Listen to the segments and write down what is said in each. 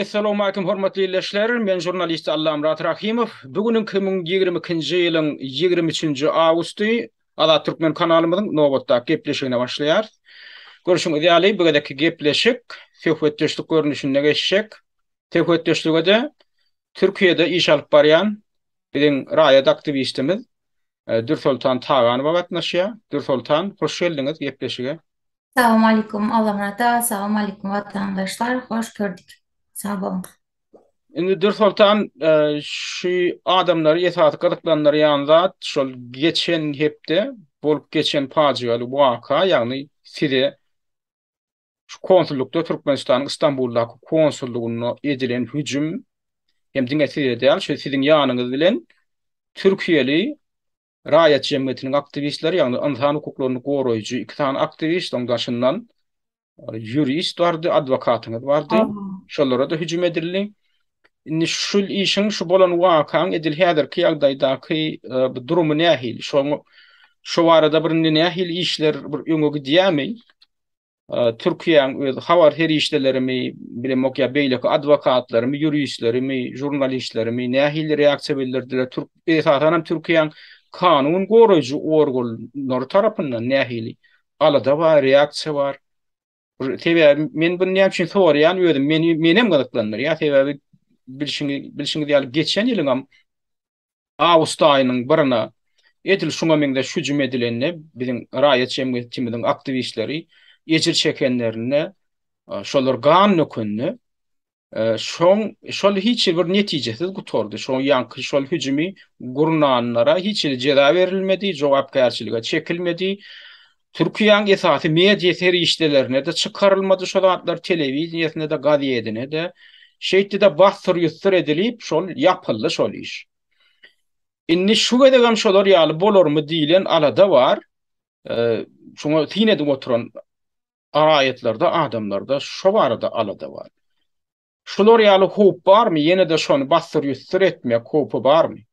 Essalawmalikim hormatly ildeşler! Men žurnalist Allamyrat Rahymow. Bu gün 2022-nji ýylyň 23-nji awgusty Azat Türkmen kanalymyzyň nobatdaky gepleşigine başlaýarys. Görşüňiz ýaly, bu gezekki gepleşik söhbetdeşlik görnüşinde geçjek. Söhbetdeşlige-de Türkiýede iş alyp barýan biziň raýat aktiwistimiz Dürsoltan Taganowa gatnaşýar. Dürsoltan, hoş geldiňiz gepleşige. Salowmalikum Allamyrat aga salowmalikum watandaşlar hoş gördük sag boluň. Indi Dürsoltan şu adamlary esasy gyzyklandyrýan zat şol geçen hepde bolup geçen pajygaly waka ýagny size şu konsullykda Türkmenistanyň Istanbuldaky konsullygynda edilen hüjüm hem diňe size däl şu siziň ýanyňyz bilen türkiýeli Raýat jemgyýetiniň aktiwistleri, ýagny ynsan hukuklaryny goraýjy iki sany aktiwist, oň daşyndan ýurist bardy, adwokatyňyz bardy. Şolara-da hüjüm edildi. Indi şul işiň, şu bolan wakaň edil häzirki ýagdaýdaky bu durumy nähili? Şoň şu barada bir indi nähili işler bir öňe gidýärmi? Türkiýäň öz habar serişdelerimi, bilemok ýa beýleki adwokatlarymy, ýuristlerimi, žurnalistlerimi nähili reaksiýa bildirdiler? Türk, esasanam Türkiýäň kanun goraýjy organlary tarapyndan nähili alada bar, reaksiýa bar? Bir sebäbi men bunu näme üçin soraýan özüm meni menem gyzyklandyrýar. Sebäbi bilşiňiz bilşiňiz ýaly geçen ýylyňam Awgust aýynyň birine edil şuňa meňzeş hüjüm edilende biziň raýat jemgyýetimiziň aktiwistleri ejir çekenlerinde şolar gan dökende şoň şol hiç bir netijesiz gutardy. Şoň ýaňky şol hüjümi gurnanlara hiç hili jeza berilmedi, jogapkärçilige çekilmedi. Türkiýäň esasy media serişdelerine-de çykarylmady şo zatlar, telewideniýesine-de, gazedine-de. Şeýtdi-de bassyr-ýussur edilip, şol ýapyldy şol iş. Indi şu gezegem şolar ýaly bolarmy diýlen alada bar. Şoňa syn edip oturan raýatlarda, adamlarda şo barada alada bar. Şular ýaly howp barmy? Ýene-de şony bassyr-ýussur etmek howpy barmy?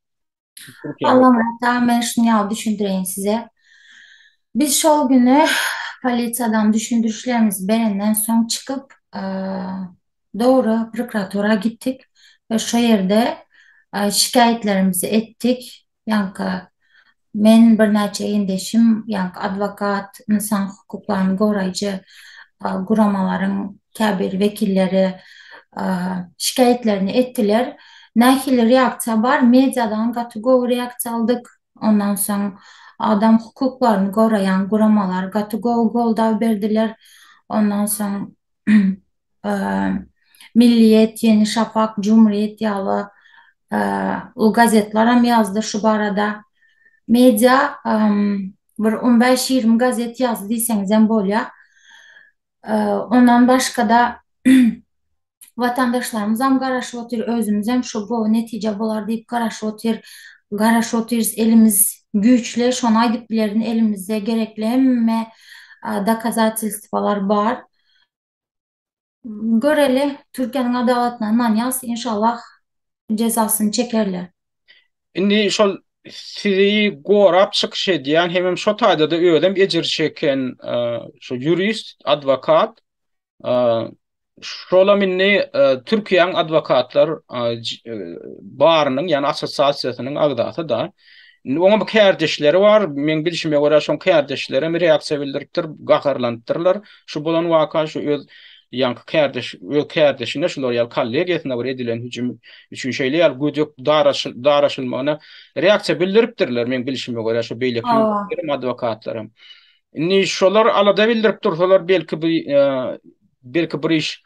Allamyrat aga men şuny ýaly düşündireýin size. Biz şol güni polisiýadan düşündirişlerimizi berenden soň çykyp dogry prokuratura gitdik we şo ýerde şikaýatlarymyzy etdik. Ýaňky men birnäçe ildeşim, ýaňky adwokat, ynsan hukuklaryny goraýjy guramalaryň käbir wekilleri şikaýatlaryny etdiler. Nähili reaksiýa bar? Mediadan gaty gowy reaksiýa aldyk. Ondan soň adam hukuklaryny goraýan guramalar gaty gowy goldaw berdiler. Ondan soň Milliýet, Ýeni Şafak, Jumriýet ýaly uly gazetlerem ýazdy şu barada. Media bir on bäş-ýigrimi gazet ýazdy diýseňizem bolýar. Ondan başga-da watandaşlarymyzam garaşyp otyr, özümizem şu gowy netije bolar diýip garaşyp otyr, garaşyp otyrys. Elimiz güýçli, şony aýdyp bilerin, elimizde gerekli hemme dokazatelstwalar bar. Göreli, Türkiýäniň adalatyna ynanýas, inşallah jezasyny çekerler. Indi şol sizi gorap çykyş edýän hemem şo taýda-da özem ejir çeken şo ýurist, adwokat Şolam indi Türkiýäň adwokatlar barynyň, ýagny assosiasiýasynyň agzasy-da. Indi oňa bir kärdeşleri bar. Meň bilşime görä, şoň kärdeşlerem reaksiýa bildiripdir, gaharlanypdyrlar. Şu bolan waka şu öz ýaňky kärdeş, öz kärdeşine şular ýaly kollegiýasyna bir edilen hüjüm üçin şeýle ýaly gödek daraşylmagyna reaksiýa bildiripdirler, meň bilşime görä, şu beýleki ýurtlaryň adwokatlaram. Indi şolar alada bildirip dursalar belki bu belki bir iş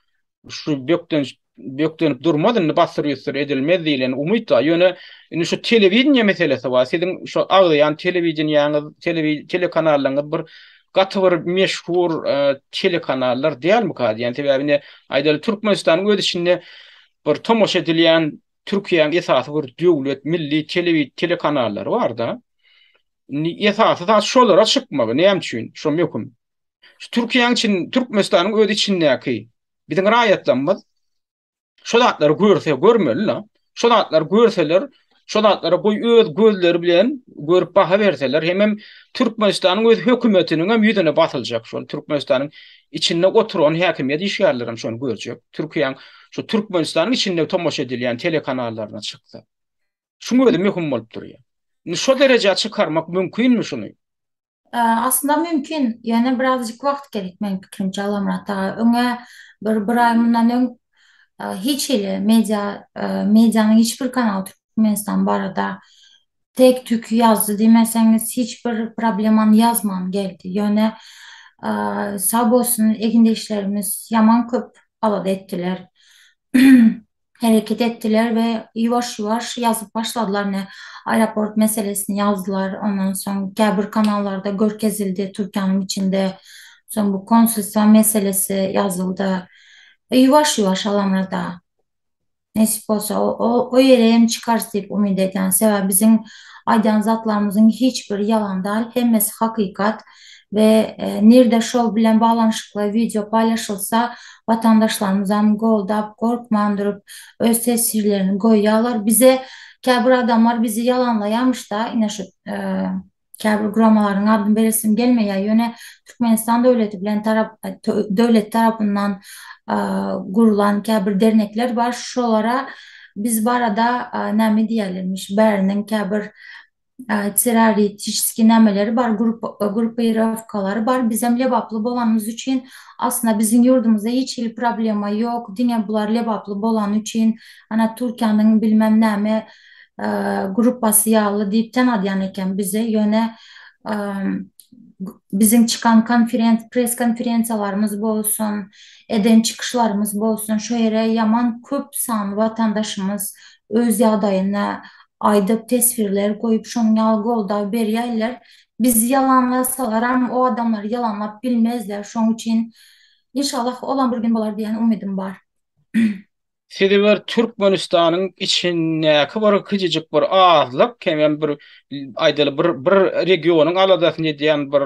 şu bökden bökdenip durmaz indi bassyr ýussur edilmez diýlen umyt bar. Ýöne indi şu telewideniýe meselesi bar. Siziň şu agzaýan telewideniýäňiz, telewi telekanallaryňyz bir gaty bir meşhur telekanallar dälmika diýen. Sebäbi indi aýdaly Türkmenistanyň öz içinde bir tomaşa edilýän Türkiýäň esasy bir döwlet milli telewi telekanallary bar-da. Indi esasy zat şolara çykmagy. Näme üçin? Şo möhüm. Şu Türkiýäň için, Türkmenistanyň öz içindäki biziň raýatlarymyz şo zatlary görse, görmeli-la. Şo zatlary görseler, şo zatlary goý öz gözleri bilen görüp baha berseler, hemem Türkmenistanyň öz hökümetiniň hem ýüzüne basyljak şol Türkmenistanyň içinde oturan häkimiýet işgärleri hem şony görjek. Türkiýäň. şu Türkmenistanyň içinde tomaşa edilýän telekanallaryna çyksa. Şuň özi möhüm bolup durýar. Indi şo derejä çykarmak mümkinmi şuny? Aslynda mümkin, ýöne birazjyk wagt gerek meň pikirimçe Allamyrat aga. Öňe bir bir aý mundan öň hiç hili media medianyň hiç bir kanaly Türkmenistan barada tek tük ýazdy diýmeseňiz hiç bir problemany ýazman geldi. Ýöne sag bolsun egindeşlerimiz ýaman köp alada etdiler. Hereket etdiler we ýuwaş-ýuwaş ýazyp başladylar ine aeroport meselesini ýazdylar ondan soň käbir kanallarda görkezildi Türkiýäniň içinde soň bu konsulstwa meselesi ýazyldy ýuwaş-ýuwaş alamrada nesip bolsa o ýere hem çykarys diýip umyt edýän sebäbi biziň aýdýan zatlarymyzyň hiç biri ýalan däl hemmesi hakykat we nirde şol bilen baglanyşykly wideo paýlaşylsa watandaşlarymyzam goldap gorkman durup öz teswirlerini goýýarlar bize käbir adamlar bizi ýalanlaýamyşda ine şu käbir guramalaryň adyny beresim gelmeýär ýöne Türkmenistan döwleti bilen tarap döwlet tarapyndan gurulan käbir dernekler bar şolara biz barada näme diýýärlermiş bäriniň käbir terroritiçeskiý nämeleri bar, grupirowkalary bar. Bizem lebaply bolanymyz üçin, aslynda biziň ýurdumyzda hiç hili problema ýok, diňe bular lebaply bolany üçin, ana Türkiýäniň bilmem näme gruppasy ýaly diýip tanadýan eken bizi. Ýöne biziň çykan konferens, press konferensiýalarymyz bolsun, eden çykyşlarymyz bolsun, şo ýere ýaman köp sanly watandaşymyz öz ýagdaýyny aýdyp teswirler goýup şonuň ýaly goldaw berýärler. Bizi ýalanlasalaram o adamlar ýalanlap bilmezler şoň üçin inşallah olam bir gün bolar diýen umydym bar. Sizi bir Türkmenistanyň içindäki bir kiçijik bir azlyk hemem bir aýdaly bir bir regionyň aladasyny edýän bir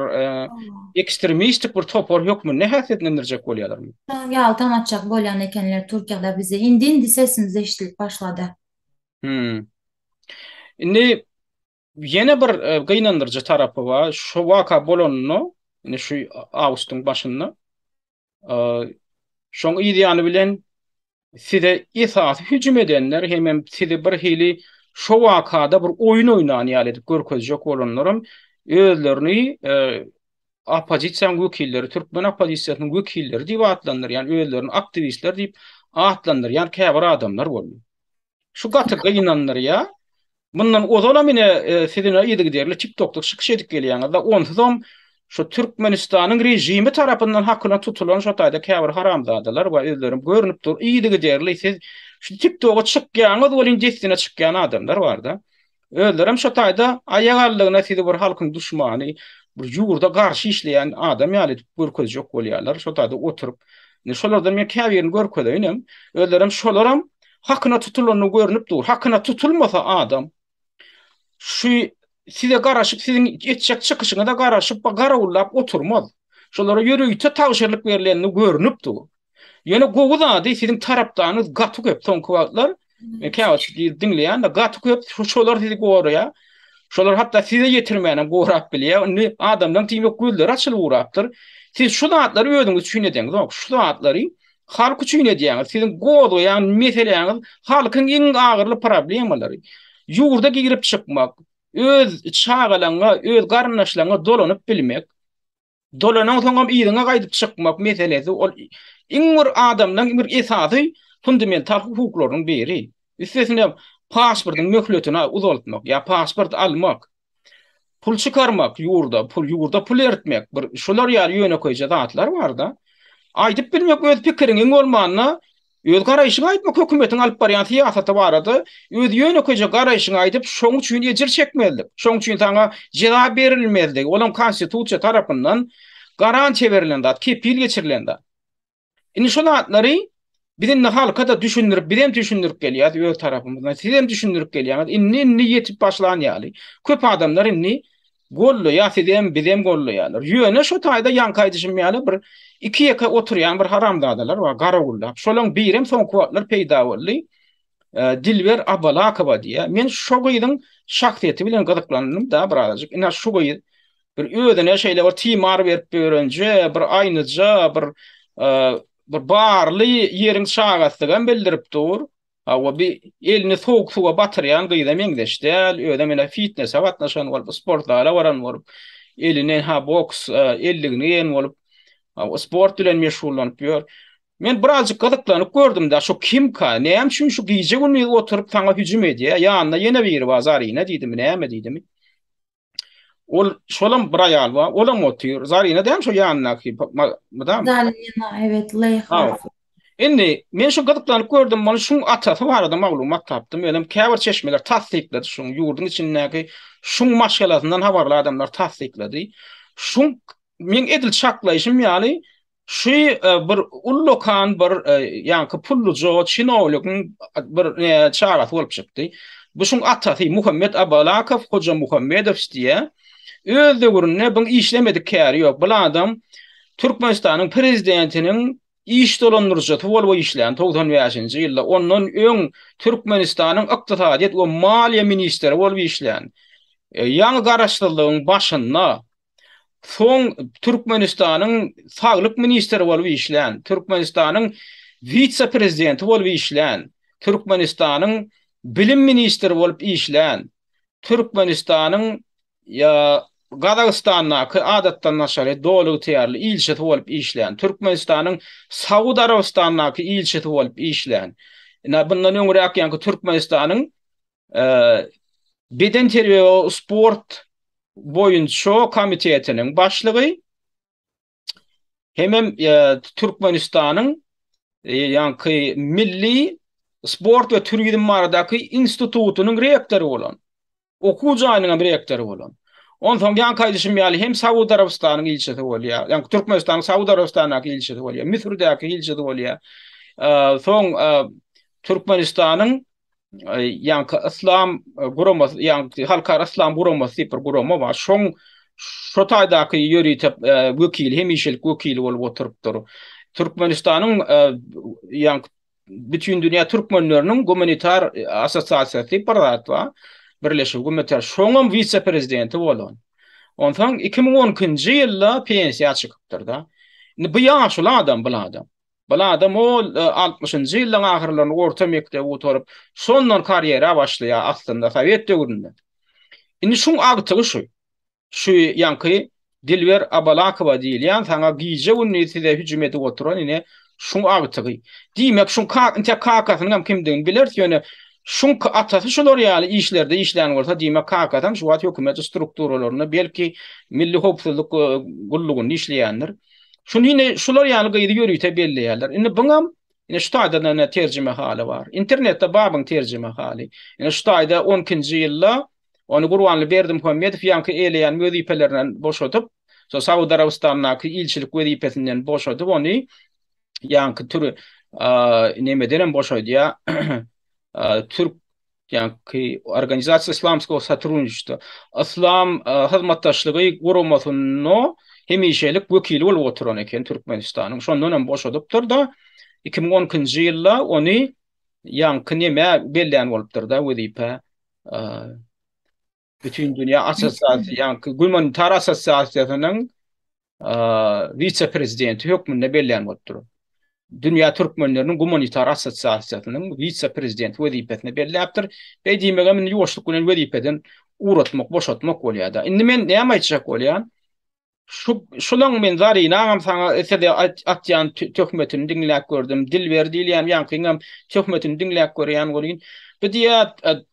ekstremistik bir topar hökmünde häsiýetlendirjek bolýarlarmy? Şonuň ýaly tanatjak bolýan ekenler Türkiýede bizi. Indi indi sesimiz eşidilip başlady. Hmm. Indi ýene bir e, gynandyryjy tarapy bar. Şu waka bolanda, indi şu awgustyň başynda e, şoň yz ýany bilen size esasy hüjüm edenler hemem sizi bir hili şo wakada bir oýun oýnan ýaly edip görkezjek bolanlaram özlerini e, oppozisiýanyň wekilleri, türkmen oppozisiýasynyň wekilleri diýip atlandyrýan, özlerini aktiwistler diýip atlandyrýan käbir adamlar boldy. Şu gaty gynandyrýar. Mundan ozalam ine e, siz ine yzygiderli TikTokda çykyş edip gelýäňiz-de, onsuzam şu Türkmenistanyň režimi tarapyndan hakyna tutulan şo taýda käbir haramzadalar we özlerem görnüp dur, yzygiderli siz şu TikToka çykýaňyz welin dessine çykýan adamlar bar-da. Özlerem şo taýda aýagallygyna sizi bir halkyň duşmany, bir ýurda garşy işleýän adam ýaly edip görkezjek bolýarlar. Şo taýda oturyp. Indi şolardan men käbirini görkezeýinem. Özlerem şolaram hakyna tutulany görnüp dur. Hakyna tutulmasa adam şu size garaşyp, siziň etjek çykyşyňyza garaşyp, garawullap oturmaz. Şolara ýörite tabşyrylyk berlenini görnüp dur. Ýöne gowy zady siziň tarapdaryňyz gaty köp soňky wagtlar. Men käwagt girip diňleýän-de gaty köp şolar sizi goraýar. Şolar hatda size ýetirmänem gorap bilýär. Indi adamlaryň diýmek gözleri açylyp ugrapdyr. Siz şu zatlary özüňiz üçin edeňzok. Şu zatlary halk üçin edýäňiz. Siziň gozgaýan meseläňiz halkyň iň agyrly problemalary. Ýurda girip çykmak, öz çagalaňňa, öz garyndaşlaryňa dolanyp bilmek. Dolanaňsoňam yzyňa gaýdyp çykmak meselesi ol iň bir adamlaryň bir esasy fundamental hukuklarynyň biri. Üstesine pasportyň möhletini uzaltmak ýa pasport almak, pul çykarmak ýurda, pul ýurda pul eritmek bir şular ýaly ýönekeýje zatlar barda. Aýdyp bilmek öz pikiriňi iň bolmanda Öz garaýşyňy aýtmak hökümetiň alyp barýan syýasaty barada öz ýönekeýje garaýşyňy aýdyp şoň üçin ejir çekmezlik, şoň üçin saňa jeza berilmezligi olam konstitusiýa tarapyndan garantiýa berilen zat, kepil geçirilen zat. Indi şu zatlary biz indi halka-da düşündirip, bizem düşündirip gelýäs öz tarapymyzdan, sizem düşündirip gelýäňiz. Indi indi ýetip başlan ýaly. Köp adamlar indi Gollaýar sizem bizem gollaýarlar. Ýöne şo taýda ýaňky aýdyşym ýaly bir iki ýeke oturýan bir haramzadalar bar garawullap. Şolaň birem soňky wagtlar peýda boldy. Dilber Abalakowa diýýär. Men şo gyzyň şahsyýeti bilen gyzyklandym da birazajyk. Ine şu gyz bir özüne şeýle bir timar berip ýörenje, bir aýnyja, bir. bir barly ýeriň çagasydygam bildirip dur. Hawa, bi elini sowuk suwa batyrýan gyza meňzeş däl, özem ine fitnese gatnaşan bolup, sport zala baran bolup, eline ha boks elligini geýen bolup, sport bilen meşgullanyp ýör. Men birazjyk gyzyklanyp gördüm-de, şu kimka, näme üçin şu gije-gündiz oturyp saňa hüjüm edýär, ýanynda ýene biri bar, Zarina diýdimi, näme diýdimi. Ol şolam bir aýal bar, olam otyr. Zarina dämi şo ýanyndaky mydam? Zarina, evet, L harfy. Indi men şu gyzyklanyp gördüm, muny şuň atasy barada maglumat tapdym. Özem käbir çeşmeler tassyklady şuň ýurduň içindäki şuň maşgalasyndan habarly adamlar tassyklady. Şuň meň edil çaklaýşym ýaly Şu bir ullakan bir ýaňky pulluja çinownigiň bir çagasy bolup çykdy. Bu şuň atasy Muhammet Abalakow Hojamuhammedowiç diýýär. Öz döwründe buň işlemedik käri ýok. Bul adam Türkmenistanyň prezidentiniň iş dolandyryjysy bolup işlän 95-nji ýylda. Ondan öň Türkmenistanyň ykdysadyýet we maliýe ministri bolup işlän. Ýaňy garaşsyzlygyň başynda Soň Türkmenistanyň saglyk ministri bolup işlän, Türkmenistanyň wise-prezidenti bolup işlän, Türkmenistanyň bilim ministri bolup işlän, Türkmenistanyň Gazagystandaky adatdan daşary doly ygtyýarly ilçisi bolup işlän, Türkmenistanyň Saud Arabystandaky ilçisi bolup işlän, ine bundan öňräk ýaňky Türkmenistanyň Bedenterbiýe we sport boýunça komitetiniň başlygy hemem Türkmenistanyň ýaňky milli sport we turizm baradaky institutynyň rektory bolan, okuw jaýynyň hem rektory bolan. Onsoň ýaňky aýdyşym ýaly hem Saud Arabystanyň ilçisi bolýar, ýaňky Türkmenistanyň Saud Arabystandaky ilçisi bolýar, Müsürdäki ilçisi bolýar. Soň Türkmenistanyň ýaňky yslam guramasy, ýaňky halkara yslam guramasy diýip bir gurama bar. Şoň şo taýdaky ýörite wekili, hemişelik wekili bolup oturypdyr. Türkmenistanyň ýaňky Bütindünýä türkmenleriniň gumanitar assosiasiýasy diýip bir zat bar. Birleşigi gumanitar. Şoňam wise-prezidenti bolan. Onsoň 2012-nji ýylda pensiýa çykypdyr-da. Indi bu ýaşuly adam, bu adam. Bul adam ol altmyşynjy ýyllaryň ahyrlarynda orta mekdebi gutaryp, şondan karýera başlaýar aslynda sowet döwründe. Indi şuň agtygy şu. Şu ýaňky Dilber Abalakowa diýilýän saňa gije-gündiz size hüjüm edip oturan ine şuň agtygy. Diýmek şuň intek kakasynyň hem kimdigini bileris ýöne şuň atasy şular ýaly işlerde işlän bolsa diýmek kakasam şu wagt hökümet strukturalarynda belki Milli howpsuzlyk gullugynda işleýändir. Şuny ine şular ýaly gyzy ýörite belleýärler. Indi buňam ine şu taýda ine terjimehaly bar. Internetde babyň terjimehaly. Ine şu taýda 12-nji ýylda ony Gurbanly Berdimuhamedow ýaňky eýeleýän wezipelerinden boşadyp, şo Saud Arabystandaky ilçilik wezipesinden boşadyp ony ýaňky tür nemeden hem boşadýar. Türk Ýaňky Organizasiýa Islamskogo Sotrudniçestwa, Yslam hyzmatdaşlygy guramasynda hemişelik wekili bolup oturan eken Türkmenistanyň. Şondan hem boşadypdyr-da, 2012-nji ýylda ony ýaňky nemä bellän bolupdyr-da wezipä. Bütindünýä assosiasiýa, ýaňky gumanitar assosiasiýasynyň wise-prezidenti hökmünde bellän bolup dur. Dünýä türkmenleriniň gumanitar assosiasiýasynyň wise-prezidenti wezipesine belläpdir. Beý diýmegem indi ýuwaşlyk bilen wezipeden ugratmak, boşatmak bolýar-da. Indi men näme aýtjak bolýan? Şu şulaň men Zarinaňam saňa size atýan töhmetini diňläp gördüm. Dilber diýilýän ýaňkyňam töhmetini diňläp görýän welin, bu diýýär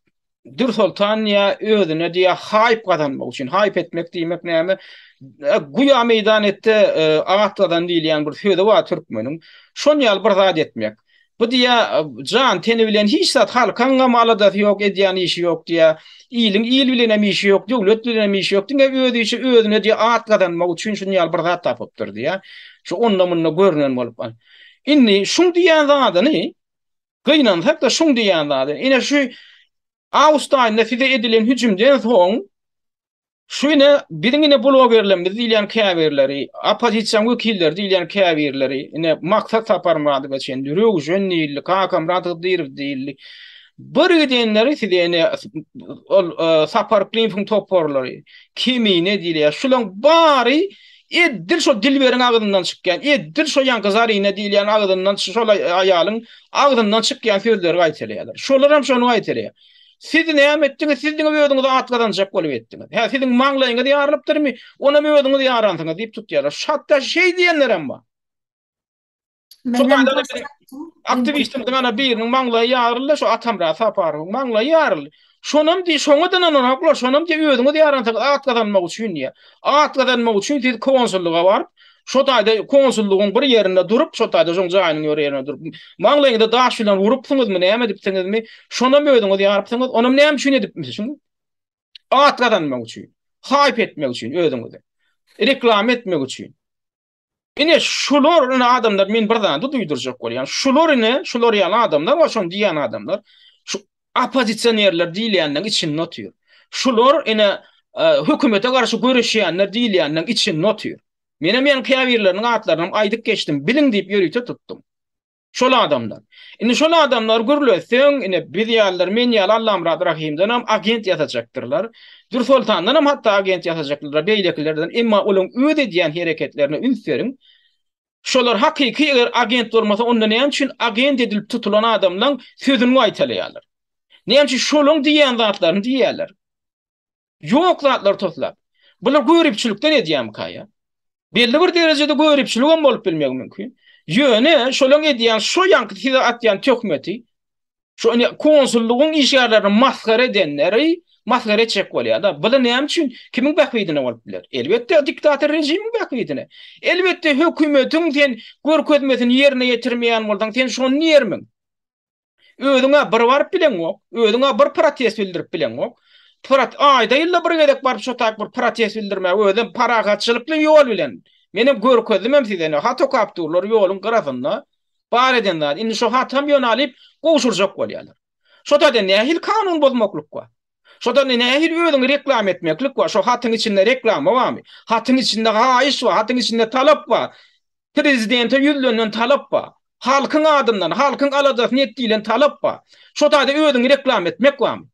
Dürsoltan diýýär özüne diýýär haýp gazanmak üçin. Haýp etmek diýmek näme? Guýa meýdan etde at gazan diýilýän bir sözi bar türkmeniň. Şon ýaly bir zat etmek. Bu diýýär, jan teni bilen hiç zat halkaňam aladasy ýok, edýän işi ýok diýýär. Iliň il bilenem işi ýok, döwlet bilenem işi ýok. Diňe öz işi özüne diýýär at gazanmak üçin şuny ýaly bir zat tapypdyr diýýär. Şu onda-munda görünen bolup. Indi şuň diýýän zadyny gynansak-da şuň diýýän zadyny ine şu awgust aýynda size edilen hüjümden soň Şu ine biziň ine blogerlerimiz diýilýän käbirleri, oppozisiýanyň wekilleri diýilýän käbirleri, ine Maksat Saparmyradowa çenli, Röwşen diýildi, Kakamyrat Hydyrow diýildi. Bir gidenleri size ine ol Sapar Klimfiň toparlary, Kemine diýilýär. Şulaň bary. Edil şo Dilberiň agzyndan çykýan, edil şo ýaňky Zarina diýilýän agzyndan şol aýalyň agzyndan çykýan sözleri gaýtalaýarlar. Şolar hem şony gaýtalaýar. Siz näme etdiňiz? Siz diňe özüňize at gazanjak bolup etdiňiz. Hä, siziň maňlaýyňyz ýarylypdyrmy? Onam özüňiz ýaransyňyz diýip tutýarlar. Hatda şeý diýenler hem bar. Menem aktiwistimiziň ana biriniň maňlaýy ýaryldy, şo Atamyrat Saparowyň maňlaýy ýaryldy. Şonam diý, şoňa-da ynananoklar, şonam diý özüňiz ýaransyňyz at gazanmak üçin diýýär. At gazanmak üçin siz konsullyga baryp, şo taýda konsullygyň bir ýerinde durup, şo taýda şoň jaýynyň bir ýerinde durup, maňlaýyňyza daş bilen urupsyňyzmy, näme edipsiňizmi, şonam özüňiz ýarypsyňyz, onam näme üçin edipmişiň? At gazanmak üçin, haýp etmek üçin özüňizi, reklama etmek üçin. Ine şular ine adamlar men bir zady duýdurjak bolýan. Şular ine şular ýaly adamlar bar şony diýýän adamlar. Şu oppozisionerler diýilýänleň içinde otyr. Şular ine e, hökümete garşy göreşýänler diýilýänleň içinde otyr. Menem ýaňy käbirleriniň atlaryny aýdyp geçdim. Biliň diýip ýörite tutdum. Şol adamlar. Indi şol adamlar gürletseň, ine biz ýalylar, men ýaly Allamyrat Rahymdanam agent ýasajakdyrlar. Dürsoltandanam hatda agent ýasajakdyrlar, beýlekilerden. Emma olaň öz edýän hereketlerine üns beriň. Şolar hakyky eger agent bolmasa, onda näme üçin agent edilip tutulan adamlaň sözüni gaýtalaýarlar? Näme üçin şolaň diýýän zatlaryny diýýärler? Ýok zatlary toslap. Bular göripçilikden edýärmika ýa? Belli bir derejede göripçiligem bolup bilmegi mümkin. Ýöne şolaň edýän şo ýaňky size atýan töhmeti, şo ine konsullygyň işgärlerini masgara edenleri masgara etjek bolýar-da. Bular näme üçin kimiň bähbidine bolup biler? Elbetde diktator režimiň bähbidine. Elbetde hökümetiň sen görkezmesini ýerine ýetirmeýän bolsaň sen şony diýermiň? Özüň-ä bir baryp bileňok, özüň-ä bir protest bildirip bileňok. Prot aýda ýylda bir gezek baryp şo taýyk bir protest bildirmäge özem parahatçylykly ýol bilen. Menem görkezdimem size ne hat okap durlar ýoluň gyrasynda. Bar eden zat. Indi şo hatam ýöne alyp gowşurjak bolýarlar. Şo taýda nähili kanun bozmaklyk bar? Şo taýda nähili özüňi reklama etmeklik bar? Şo hatyň içinde reklama barmy? Hatyň içinde haýyş bar, hatyň içinde talap bar. Prezidente ýüzlenen talap bar. Halkyň adyndan, halkyň aladasyny et diýlen talap bar. Şo taýda özüňi reklama etmek barmy?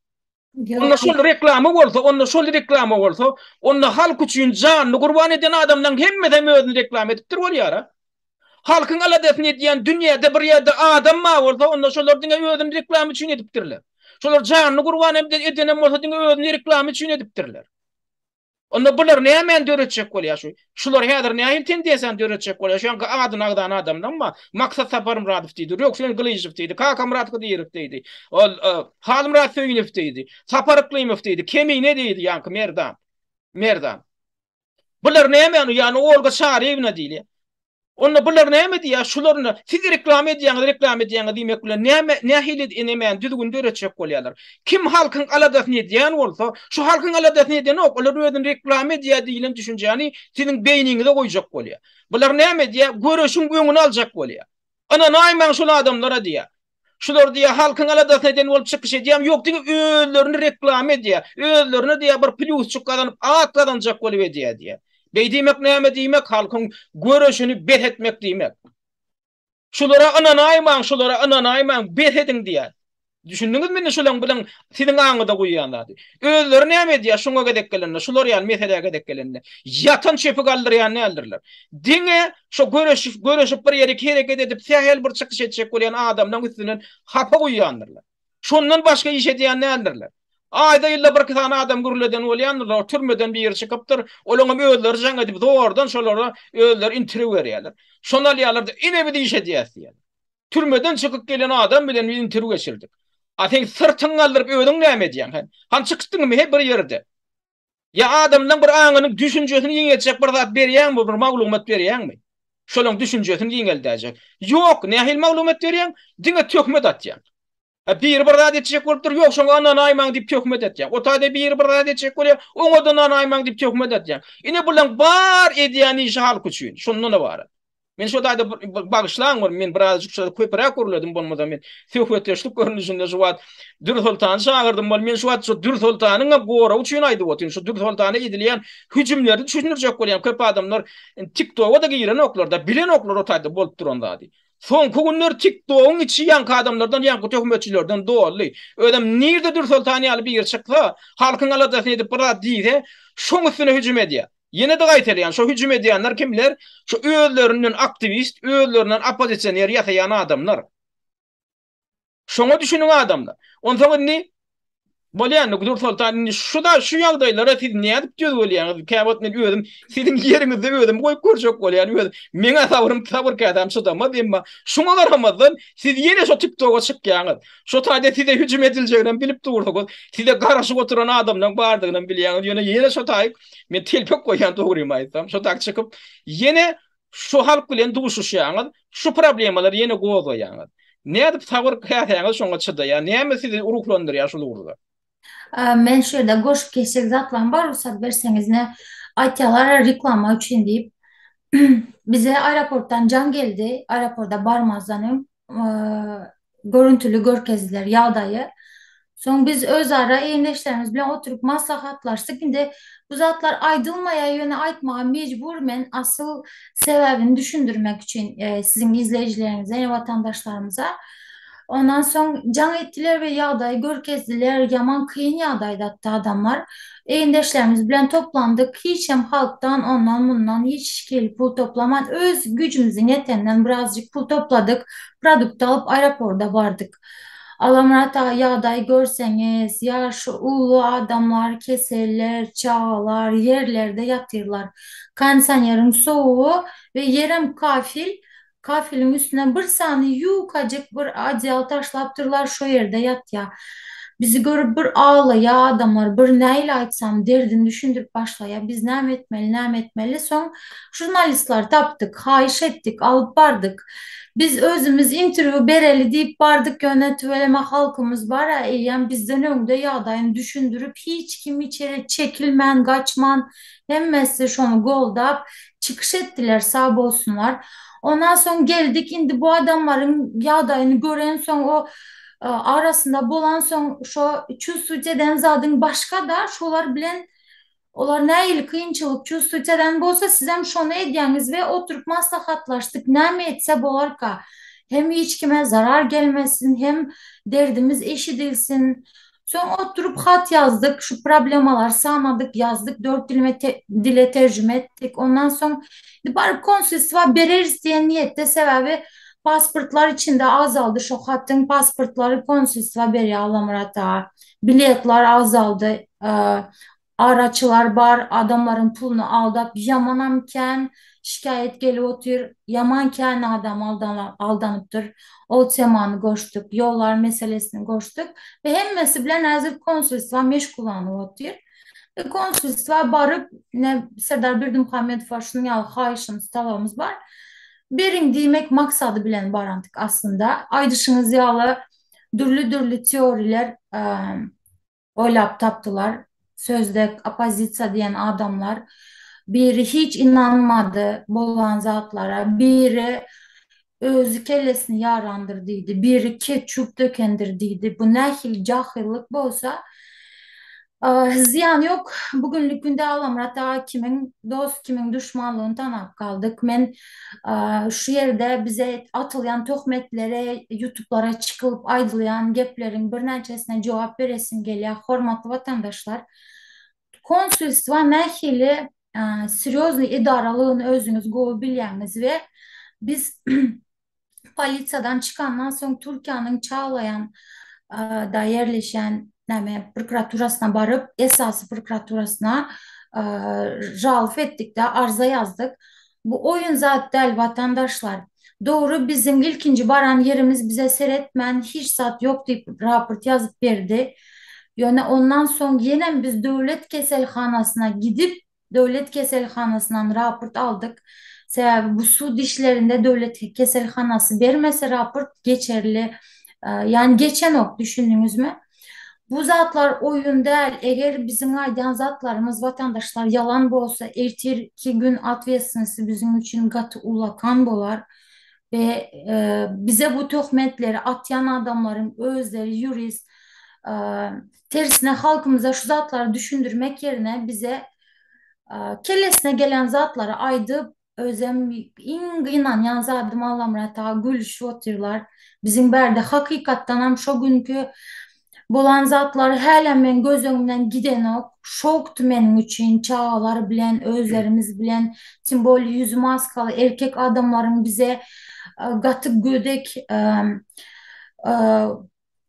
Onda şol reklama bolsa, onda şol reklama bolsa, onda halk üçin janyny gurban eden adamlaryň hemmesem özüni reklama edipdir bolýar-a. Halkyň aladasyny edýän dünýäde bir ýerde adam bar bolsa, onda şolar diňe özüni reklama üçin edipdirler. Şolar janyny gurban edenem bolsa diňe özüni reklama üçin edipdirler. Onda bular nämäni döretjek bolýar şu? Şular häzir nähili tendensiýany döretjek bolýar? Şu ýaňky adyny agzan adamlaň bar. Maksat Saparmyradow diýdi, Röwşen Gylyjow diýdi, Kakamyrat Hydyrow diýdi, ol Halmyrat Söýünow diýdi, Sapar Yklymow diýdi, Kemine diýdi ýaňky Merdan. Merdan. Bular nämäni, ýagny Olga Çaryýewna diýilýär. Onda bular näme diýýär? Şular indi siz reklama edýäňiz, reklama edýäňiz diýmek bilen näme, nähili enemäni düzgün döretjek bolýarlar. Kim halkyň aladasyny edýän bolsa, şu halkyň aladasyny edenok, olar özüni reklama edýär diýlen düşünjäni siziň beýniňize goýjak bolýar. Bular näme edýär? Göreşiň öňüni aljak bolýar. Ynanaýmaň şol adamlara diýýär. Şular diýýär halkyň aladasyny eden bolup çykyş edýärmi? Ýok, diňe özlerini reklama edýär. Özlerine diýýär bir plýusçyk gazanyp, at gazanjak bolup edýär diýýär. Beý diýmek näme diýmek? Halkyň göreşini bes etmek diýmek. Şulara ynanaýmaň, şulara ynanaýmaň, bes ediň diýýär. Düşündiňizmi indi şulaň biziň siziň aňyňyza guýýan zady. Özleri näme edýär şuňa gezek gelende, şular ýaly meselä gezek gelende? Ýatan çöpi galdyrýan däldirler. Diňe şo göreşip, göreşip bir ýerik hereket edip sähel bir çykyş etjek bolýan adamlaň üstünden hapa guýýandyrlar. Şondan başga iş edýän däldirler. Aýda ýylda birki sany adam gürleden bolýandyrlar, türmeden biri çykypdyr, olaňam özleri jaň edip zordan şolara özleri interwýu berýärler. Şony alýarlar-da, ine biz iş edýäs diýýärler. Türmeden çykyp gelen adam bilen biz interwýu geçirdik. A sen syrtyňy galdyryp özüň näme edýäň hä? Hany çykdyňmy he bir ýerde? Ýa adamlaň bir aňynyň düşünjesini giňeltjek bir zat berýäňmi, bir maglumat berýäňmi? Şolaň düşünjesini giňeldäýjek. Ýok, nähili maglumat berýäň? Diňe töhmet atýaň. A biri bir zat etjek bolupdyr, ýok şoňa ynanaýmaň diýip töhmet atýaň. O taýda biri bir zat etjek bolýar, oňa-da ynanaýmaň diýip töhmet atýaň. Ine bulaň bar edýän işi halk üçin. Şondan ybarat. Men şo taýda bagyşlaň bir men birazajyk şo köpräk gürledim bolmasa men söhbetdeşlik görnüşinde şu wagt Dürsoltany çagyrdym bol men şu wagt şu Dürsoltanyň hem goragy üçin aýdyp otyryn şu Dürsoltana edilýän hüjümleri düşündirjek bolýan köp adamlar TikToga-da girenoklar-da bilenoklar o taýda bolup duran zady. Soňky günler TikTogyň içi ýaňky adamlardan ýaňky töhmetçilerden doldy. Özem nirde Dürsoltan ýaly biri çyksa halkyň aladasyny edip bir zat diýse şoň üstüne hüjüm edýär. Ýene-de gaýtalaýan, şo hüjüm edýänler kimler? Şo özlerinden aktiwist, özlerinden oppozisioner ýasaýan adamlar. Şoňa düşüniň adamlar. Onsoň indi bolýa indi Dürsoltan indi şu da şu ýagdaýlara siz nädip döz gelýäňiz? Käwagt men özüm siziň ýeriňizde özümi goýup görjek bolýan. Öz meňä sabrym sabyr käsäm çydamaz emma şuňa garamazdan siz ýene şo TikToka çykýaňyz. Şo taýda size hüjüm ediljeginem bilip dursuňyz. Size garaşyp oturan adamlaryň bardygynam bilýäňiz. Ýöne ýene şo taýyk men telpek goýýan dogrymy aýtsam. Şo taýyk çykyp ýene Şu halk bilen duşuşýaňyz, şu problemalary ýene gozgaýaňyz. Nädip sabyr käsäňiz şoňa çydaýar? Näme sizi ruhlandyrýar şul ugurda? Men şu ýerde goşup geçjek zatlarym bar rugsat berseňiz ne aýtýalar reklama üçin diýip bize aeroportdan jaň geldi aeroporda barmazdan öň görüntüli görkezdiler ýagdaýy. Soň biz özara egindeşlerimiz bilen oturyp maslahatlaşdyk. Indi bu zatlar aýdylmaýar, ýöne aýtmaga mejbur men asyl sebäbini düşündirmek üçin siziň izleýjileriňize, ýa watandaşlarymyza. Ondan soň jaň etdiler we ýagdaýy görkezdiler. Ýaman kyn ýagdaýda hatda adamlar. Egindeşlerimiz bilen toplandyk. Hiç hem halkdan ondan-mundan hiç hili pul toplaman, öz güýjümiziň ýeteninden birazjyk pul topladyk. Produkt alyp aeroporda bardyk. Allamyrat aga ýagdaýy görseňiz, ýaşy uly adamlar, keseller, çagalar ýerlerde ýatyrlar. Kondisioneriň sowugy we ýerem kafel, kafeliň üstüne bir sany ýukajyk bir odýal taşlapdyrlar şo ýerde ýatýa. Bizi görüp bir aglaýa adamlar, bir nähili aýtsam derdini düşündirip başlaýa, biz näme etmeli, näme etmeli, soň žurnalistleri tapdyk, haýyş etdik, alyp bardyk. Biz özümiz interwýu bereli diýip bardyk ýöne tüweleme halkymyz bar-a eýýäm bizden öňde ýagdaýyny düşündirip hiç kim içeri çekilmän gaçman hemmesi şony goldap çykyş etdiler sag bolsunlar. Ondan soň geldik indi bu adamlaryň ýagdaýyny görensoň o arasynda bolansoň şo çувствовать eden zadyň başga-da şolar bilen Olar nähili kynçylyk çувствовать eden bolsa sizem şony edýäňiz we oturyp maslahatlaşdyk näme etse bolarka hem hiç kime zarar gelmesin hem derdimiz eşidilsin soň oturyp hat ýazdyk şu problemalary sanadyk ýazdyk dört dilime dile terjime etdik ondan soň baryp konsulstwa bereris diýen niýetde sebäbi pasportlar içinde azaldy şo hatyň pasportlary konsulstwa berýär Allamyrat aga biletler azaldy Araçylar bar adamlaryň puluny aldap ýamanam kän şikaýat gelip otyr ýaman kän adam aldanypdyr ol temany goşduk ýollar meselesini goşduk we hemmesi bilen häzir konsulstwa meşgullanyp otyr we konsulstwa baryp ine Serdar Berdimuhamedowa şunuň ýaly haýyşymyz talabymyz bar beriň diýmek maksady bilen barandyk aslynda aýdyşyňyz ýaly dürli dürli teoriler Oýlap tapdylar. Sözde oppozisiýa diýen adamlar. Biri hiç ynanmady bolan zatlara, biri özi kellesini ýarandyr diýdi, biri ketçup dökendir diýdi. Bu nähili jahyllyk bolsa, zyýany ýok. Bu günlük günde Allamyrat aga kimiň dost, kimiň duşmanlygyny tanap galdyk. Men Şu ýerde bize atylýan töhmetlere, ýutublara çykylyp aýdylýan gepleriň birnäçesine jogap beresim gelýär. Hormatly watandaşlar, konsulstwa nähili serýoznyý edaralygyny özüňiz gowy bilýäňiz we biz polisiýadan çykandan soň Türkiýäniň Çaglaýan da ýerleşýän näme prokuraturasyna baryp, esasy prokuraturasyna žalf etdik-de, arza ýazdyk. Bu oýun zat däl watandaşlar. Dogry biziň ilkinji baran ýerimiz bize seretmän hiç zat ýok diýip raport ýazyp berdi. Ýöne ondan soň ýenem biz döwlet keselhanasyna gidip döwlet keselhanasyndan raport aldyk. Sebäbi bu sud işlerinde döwlet keselhanasy bermese raport geçerli ýani geçenok düşündiňizmi? Bu zatlar oýun däl, eger biziň aýdýan zatlarymyz watandaşlar ýalan bolsa ertirki gün otwetstwnosy biziň üçin gaty ullakan bolar we bize bu töhmetleri atýan adamlaryň özleri ýurist tersine halkymyza şu zatlary düşündirmek ýerine bize kellesine gelen zatlary aýdyp Özem iň gynanýan zadym Allamyrat aga gülüşip otyrlar. Biziň bärde hakykatdanam şo günki Bolan zatlar hälem meň göz öňümden gidenok. Şokdy meniň üçin, çagalar bilen, özlerimiz bilen, tim bolýa ýüzi maskaly erkek adamlaryň bize gaty gödek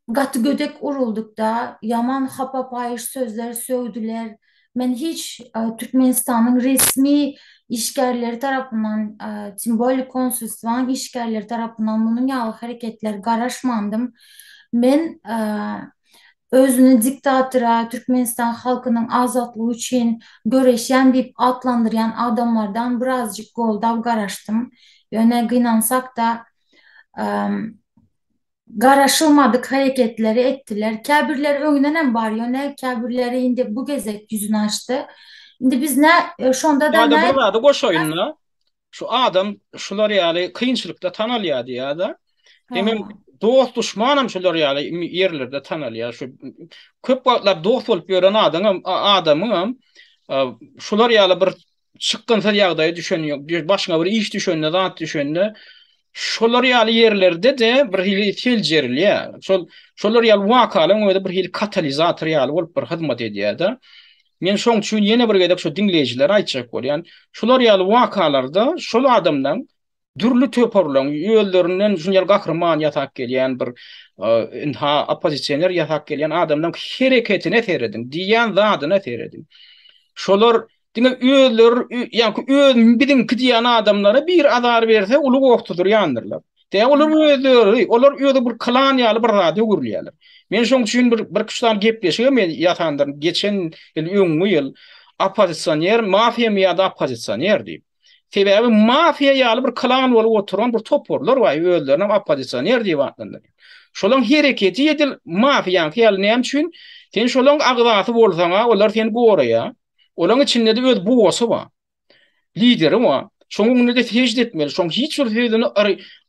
gaty gödek uruldykda, ýaman hapa paýyş sözler söwdüler. Men hiç Türkmenistanyň resmi işgärleri tarapyndan, tim bolýa konsulstwanyň işgärleri tarapyndan munuň ýaly hereketler garaşmandym. Men özüni diktatora, Türkmenistan halkynyň azatlygy üçin göreşýän diýip atlandyrýan adamlardan birazjyk goldaw garaşdym. Ýöne gynansak-da, garaşylmadyk hereketleri etdiler. Käbirleri öňdenem bar, ýöne käbirleri indi bu gezek ýüzüni açdy. Indi biz nä, şonda-da Ýa-da nä bir zady goşaýyn-da, Şu adam şular ýaly kynçylykda tanalýar diýýär-de. Hemem dost duşmanam şular ýaly ýerlerde tanalýar. Şu köp wagtlap dost bolup ýören adamam adamyňam şular ýaly bir çykgynsyz ýagdaýa düşen, başyňa bir iş düşende, zat düşende şolar ýaly ýerlerde-de bir hili seljerilýär. Şol şolar ýaly wakalaryň özi bir hili katalizator ýaly bolup bir hyzmat edýär-de. Men şoň üçin ýene bir gezek şu diňleýjilere aýtjak bolýan, şular ýaly wakalarda şol adamlaň dürli toparlaň özlerinden şuny ýaly gahryman ýasap gelýän bir ynha oppozisioner ýasap gelýän adamlaň hereketine serediň, diýýän zadyna serediň. Şolar diňe özleri ýaňky öz biziňki diýýän adamlara bir azar berse uly goh tutdurýandyrlar. Dä olar özleri, olar özi bir klan ýaly bir zada öwrülýärler. Men şoň üçin bir bir üç sany gepleşigem men ýasandyryn geçen ýyl, öňňi ýyl oppozisioner mafiýamy ýa-da oppozisioner diýip. Sebäbi mafiýa ýaly bir klan bolup oturan bir toparlar bar, özlerinem oppozisioner diýip atlandyrýar. Şolaň hereketi edil mafiýaňky ýaly näme üçin? Sen şolaň agzasy bolsaň-a olar seni goraýar. Olaň içinde-de öz bosy bar. Lideri bar. Şoň öňünde-de sežde etmeli. Şoň hiç bir sözüni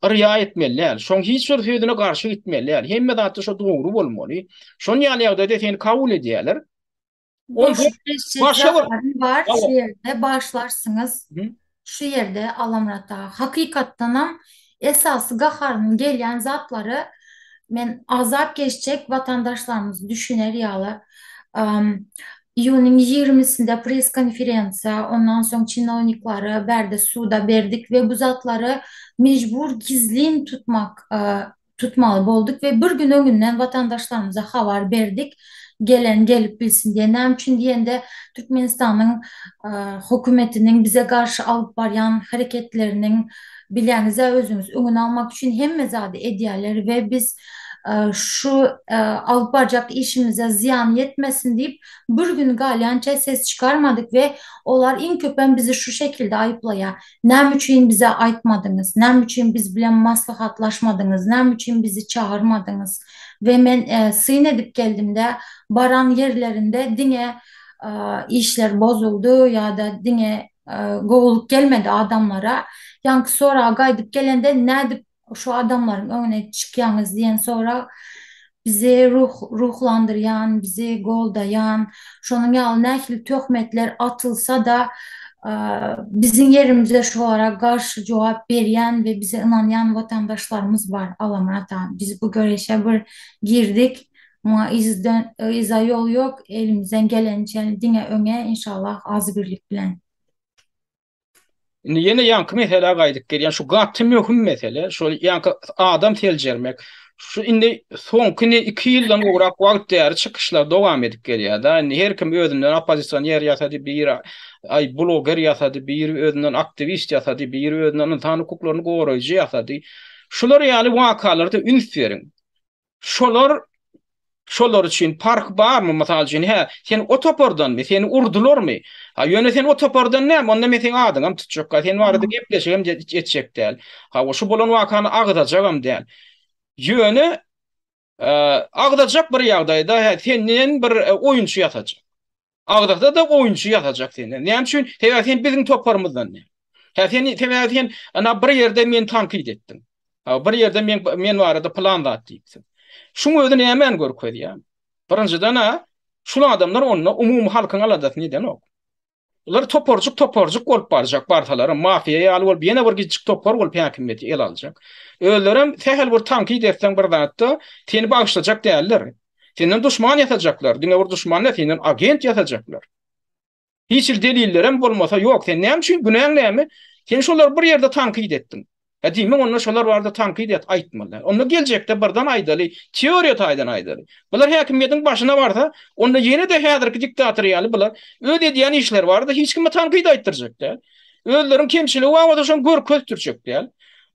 yrýa etmeli däl. Şoň hiç bir sözüne garşy gitmeli däl. Hemme zatda şo dogry bolmaly. Şon ýaly ýagdaýda seni kabul edýärler. Onsoň başga bir bar şu ýerde bagyşlarsyňyz. Şu ýerde Alamyrat aga hakykatdanam esasy gaharym gelýän zatlary men azap geçjek watandaşlarymyz düşüner ýaly Iýunyň ýigrimisinde press-konferensiýa, ondan soň çinowniklary bärde suda berdik we bu zatlary mejbur gizlin tutmak tutmaly bolduk we bir gün öňünden watandaşlarymyza habar berdik, gelen gelip bilsin diýe. Näme üçin diýende, Türkmenistanyň hökümetiniň bize garşy alyp barýan hereketleriniň bilýäňiz-ä özüňiz, öňüni almak üçin hemme zady edýärler we biz şu alyp barjak işimize zyýan ýetmesin diýip, bir gün galýança ses çykarmadyk we olar iň köpem bizi şu şekilde aýyplaýar. Näme üçin bize aýtmadyňyz? Näme üçin biz bilen maslahatlaşmadyňyz? Näme üçin bizi çagyrmadyňyz? We men syn edip geldimde, baran ýerlerinde diňe işler bozuldy ýa-da diňe gowulyk gelmedi adamlara. Ýaňky soraga gaýdyp gelende nädip şu adamlaryň öňüne çykýaňyz diýen sorag bizi ruh ruhlandyrýan, bizi goldaýan, şonuň ýaly nähili töhmetler atylsa-da, biziň ýerimize şolara garşy jogap berýän we bize ynanýan watandaşlarymyz bar, Alamyrat aga. Biz bu göreşe bir girdik, muňa yzdan yza ýol ýok, elimizden geleniçe diňe öňe, inşallah, agzybirlik bilen. Indi ýene ýaňky meselä gaýdyp gelýän, şu gaty möhüm mesele, şol ýaňky adam seljermek. Şu indi soňky ne 2 ýyldan gowrak wagt bäri çykyşlar dowam edip gelýär-de. Indi her kim özünden oppozisioner ýasady, biri aý bloger ýasady, biri özünden aktiwist ýasady, biri özünden ynsan hukuklaryny goraýjy ýasady. Şular ýaly wakalarda üns beriň. Şolar şolar üçin parh barmy? Mysal üçin, hä, sen o topardanmy? Seni urdularmy? Ha, ýöne sen o topardan dälmi? Onda men seň adyňam tutjak däl, sen barada gepleşigem etjek däl. Hawa, şu bolan wakany agzajagam däl. Ýöne agzajak bir ýagdaýda, hä, senden bir oýunçy ýasajak. Agzasa-da oýunçy ýasajak senden. Näme üçin? Sebäbi sen biziň toparymyzdan däl. Hä sen sebäbi sen ana bir ýerde meni tankyt etdiň. Ha bir ýerde men men barada pylan zat diýipsiň. Şuň özi nämäni görkezýär? Birinjiden-ä şul adamlar onda umumy halkyň aladasyny edenok. Bular toparjyk toparjyk bolup barjak barsalaram mafiýa ýaly bolup ýene bir kiçijik topar bolup häkimiýeti ele aljak. Özlerem sähel bir tankyt etseň bir zatda seni bagyşlajak däldir. Senden duşman ýasajaklar, diňe bir duşman däl, senden agent ýasajaklar. Hiç hili delillerem bolmasa ýok. Sen näme üçin, günäň näme? Sen şolary bir ýerde tankyt etdiň. Hä diýmek onda şolar barada tankyt et aýtmaly däl. Onda geljekde birden aýdaly, teoriýa taýdan aýdaly. Bular häkimiýetiň başyna barsa, onda ýene-de häzirki diktator ýaly bular öz edýän işleri barada hiç kime tankyt aýtdyrjak däl. Özleriniň kemçiligi bar bolsa şony görkezdirjek däl.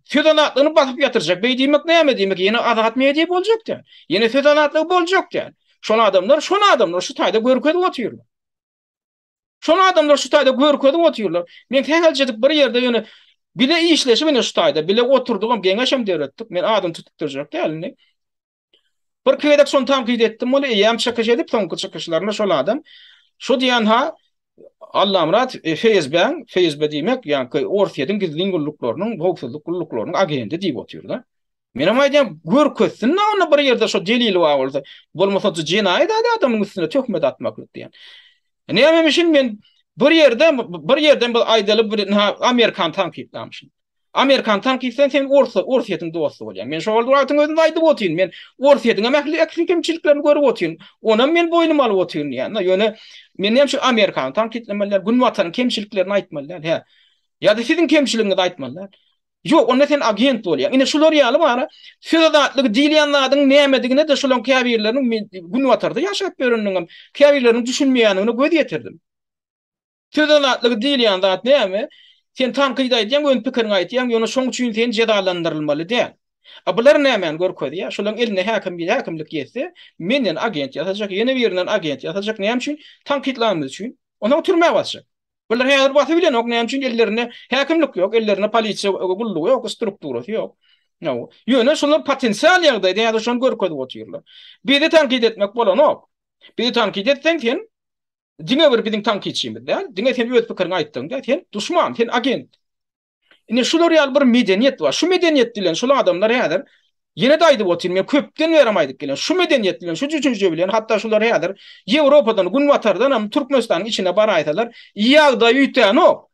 Söz azatlygyny basyp ýatyrjak. Beý diýmek näme diýmek? Ýene azat media boljak däl. Ýene söz azatlygy boljak däl. Şol adamlar, şol adamlar şu taýda görkezip otyrlar. Şol adamlar şu taýda görkezip otyrlar. Men sähelçejik bir ýerde ýöne bile işleşip ine şu taýda bile oturdygam geňeşem döretdik. Men adyny tutup durjak däl indi. Birki gezek şony tankyt etdim ol eýýäm çykyş edip soňky çykyşlarynda şol adam şo diýen ha Allamyrat FSB-iň, FSB diýmek ýaňky Orsýetiň gizlin gulluklarynyň, howpsuzlyk gulluklarynyň agenti diýip otyr-da. Menem aýdýan görkezsin-de onda bir ýerde şo delili bar bolsa. Bolmasa jenaýat ady adamyň üstüne töhmet atmaklyk diýen. Nämemişin men bir ýerde bir ýerden bir aýdaly bir Amerikany tankytlamyşyn. Amerikany tankytsaň sen Ors Orsýetiň dosty bolýaň. Men şol wagtyň özünde aýdyp otyryn. Men Orsýetiň hem ähli ähli kemçiliklerini görüp otyryn. Onam men boýnuma alyp otyryn diýen. Ýöne men näme üçin Amerikany tankytlamaly däl, Günbataryň kemçiliklerini aýtmaly däl, hä? Ýa-da siziň kemçiligiňizi aýtmaly däl. Ýok, onda sen agent bolýaň. Ine şular ýaly bara söz azatlygy diýilýän zadyň nämedigine-de şolaryň käbirleriniň men Günbatarda ýaşap ýöreniniňem käbirleriniň düşünmeýändigine göz ýetirdim. Söz azatlygy diýilýän zat näme? Sen tankyt aýdýaň, öz pikiriňi aýtýaň, ýöne şoň üçin sen jezalandyrylmaly däl. A bular nämäni görkezýär? Şolaryň eline häkim häkimlik ýetse, menden agent ýasajak, ýene birinden agent ýasajak. Näme üçin? Tankytlanymyz üçin. Onsoň türmä basjak. Bular häzir basyp bilenok, näme üçin ellerinde häkimlik ýok, ellerinde polisiýa gullugy ýok, strukturasy ýok. Ýöne şolar potensial ýagdaýda häzir şony görkezip otyrlar. Bizi tankyt etmek bolanok. Bizi tankyt etseň sen diňe bir biziň tankytçymyz däl, diňe sen öz pikiriňi aýtdyň däl, sen duşman, sen agent. Ine şular ýaly bir medeniýet bar. Şu medeniýet bilen şul adamlar häzir ýene-de aýdyp otyryn, men köpden bäri aýdyp gelýän, şu medeniýet bilen, şu düşünje bilen hatda şular häzir Ýewropadan, Günbatardan hem Türkmenistanyň içine baraýsalar, ýagdaý üýtgänok.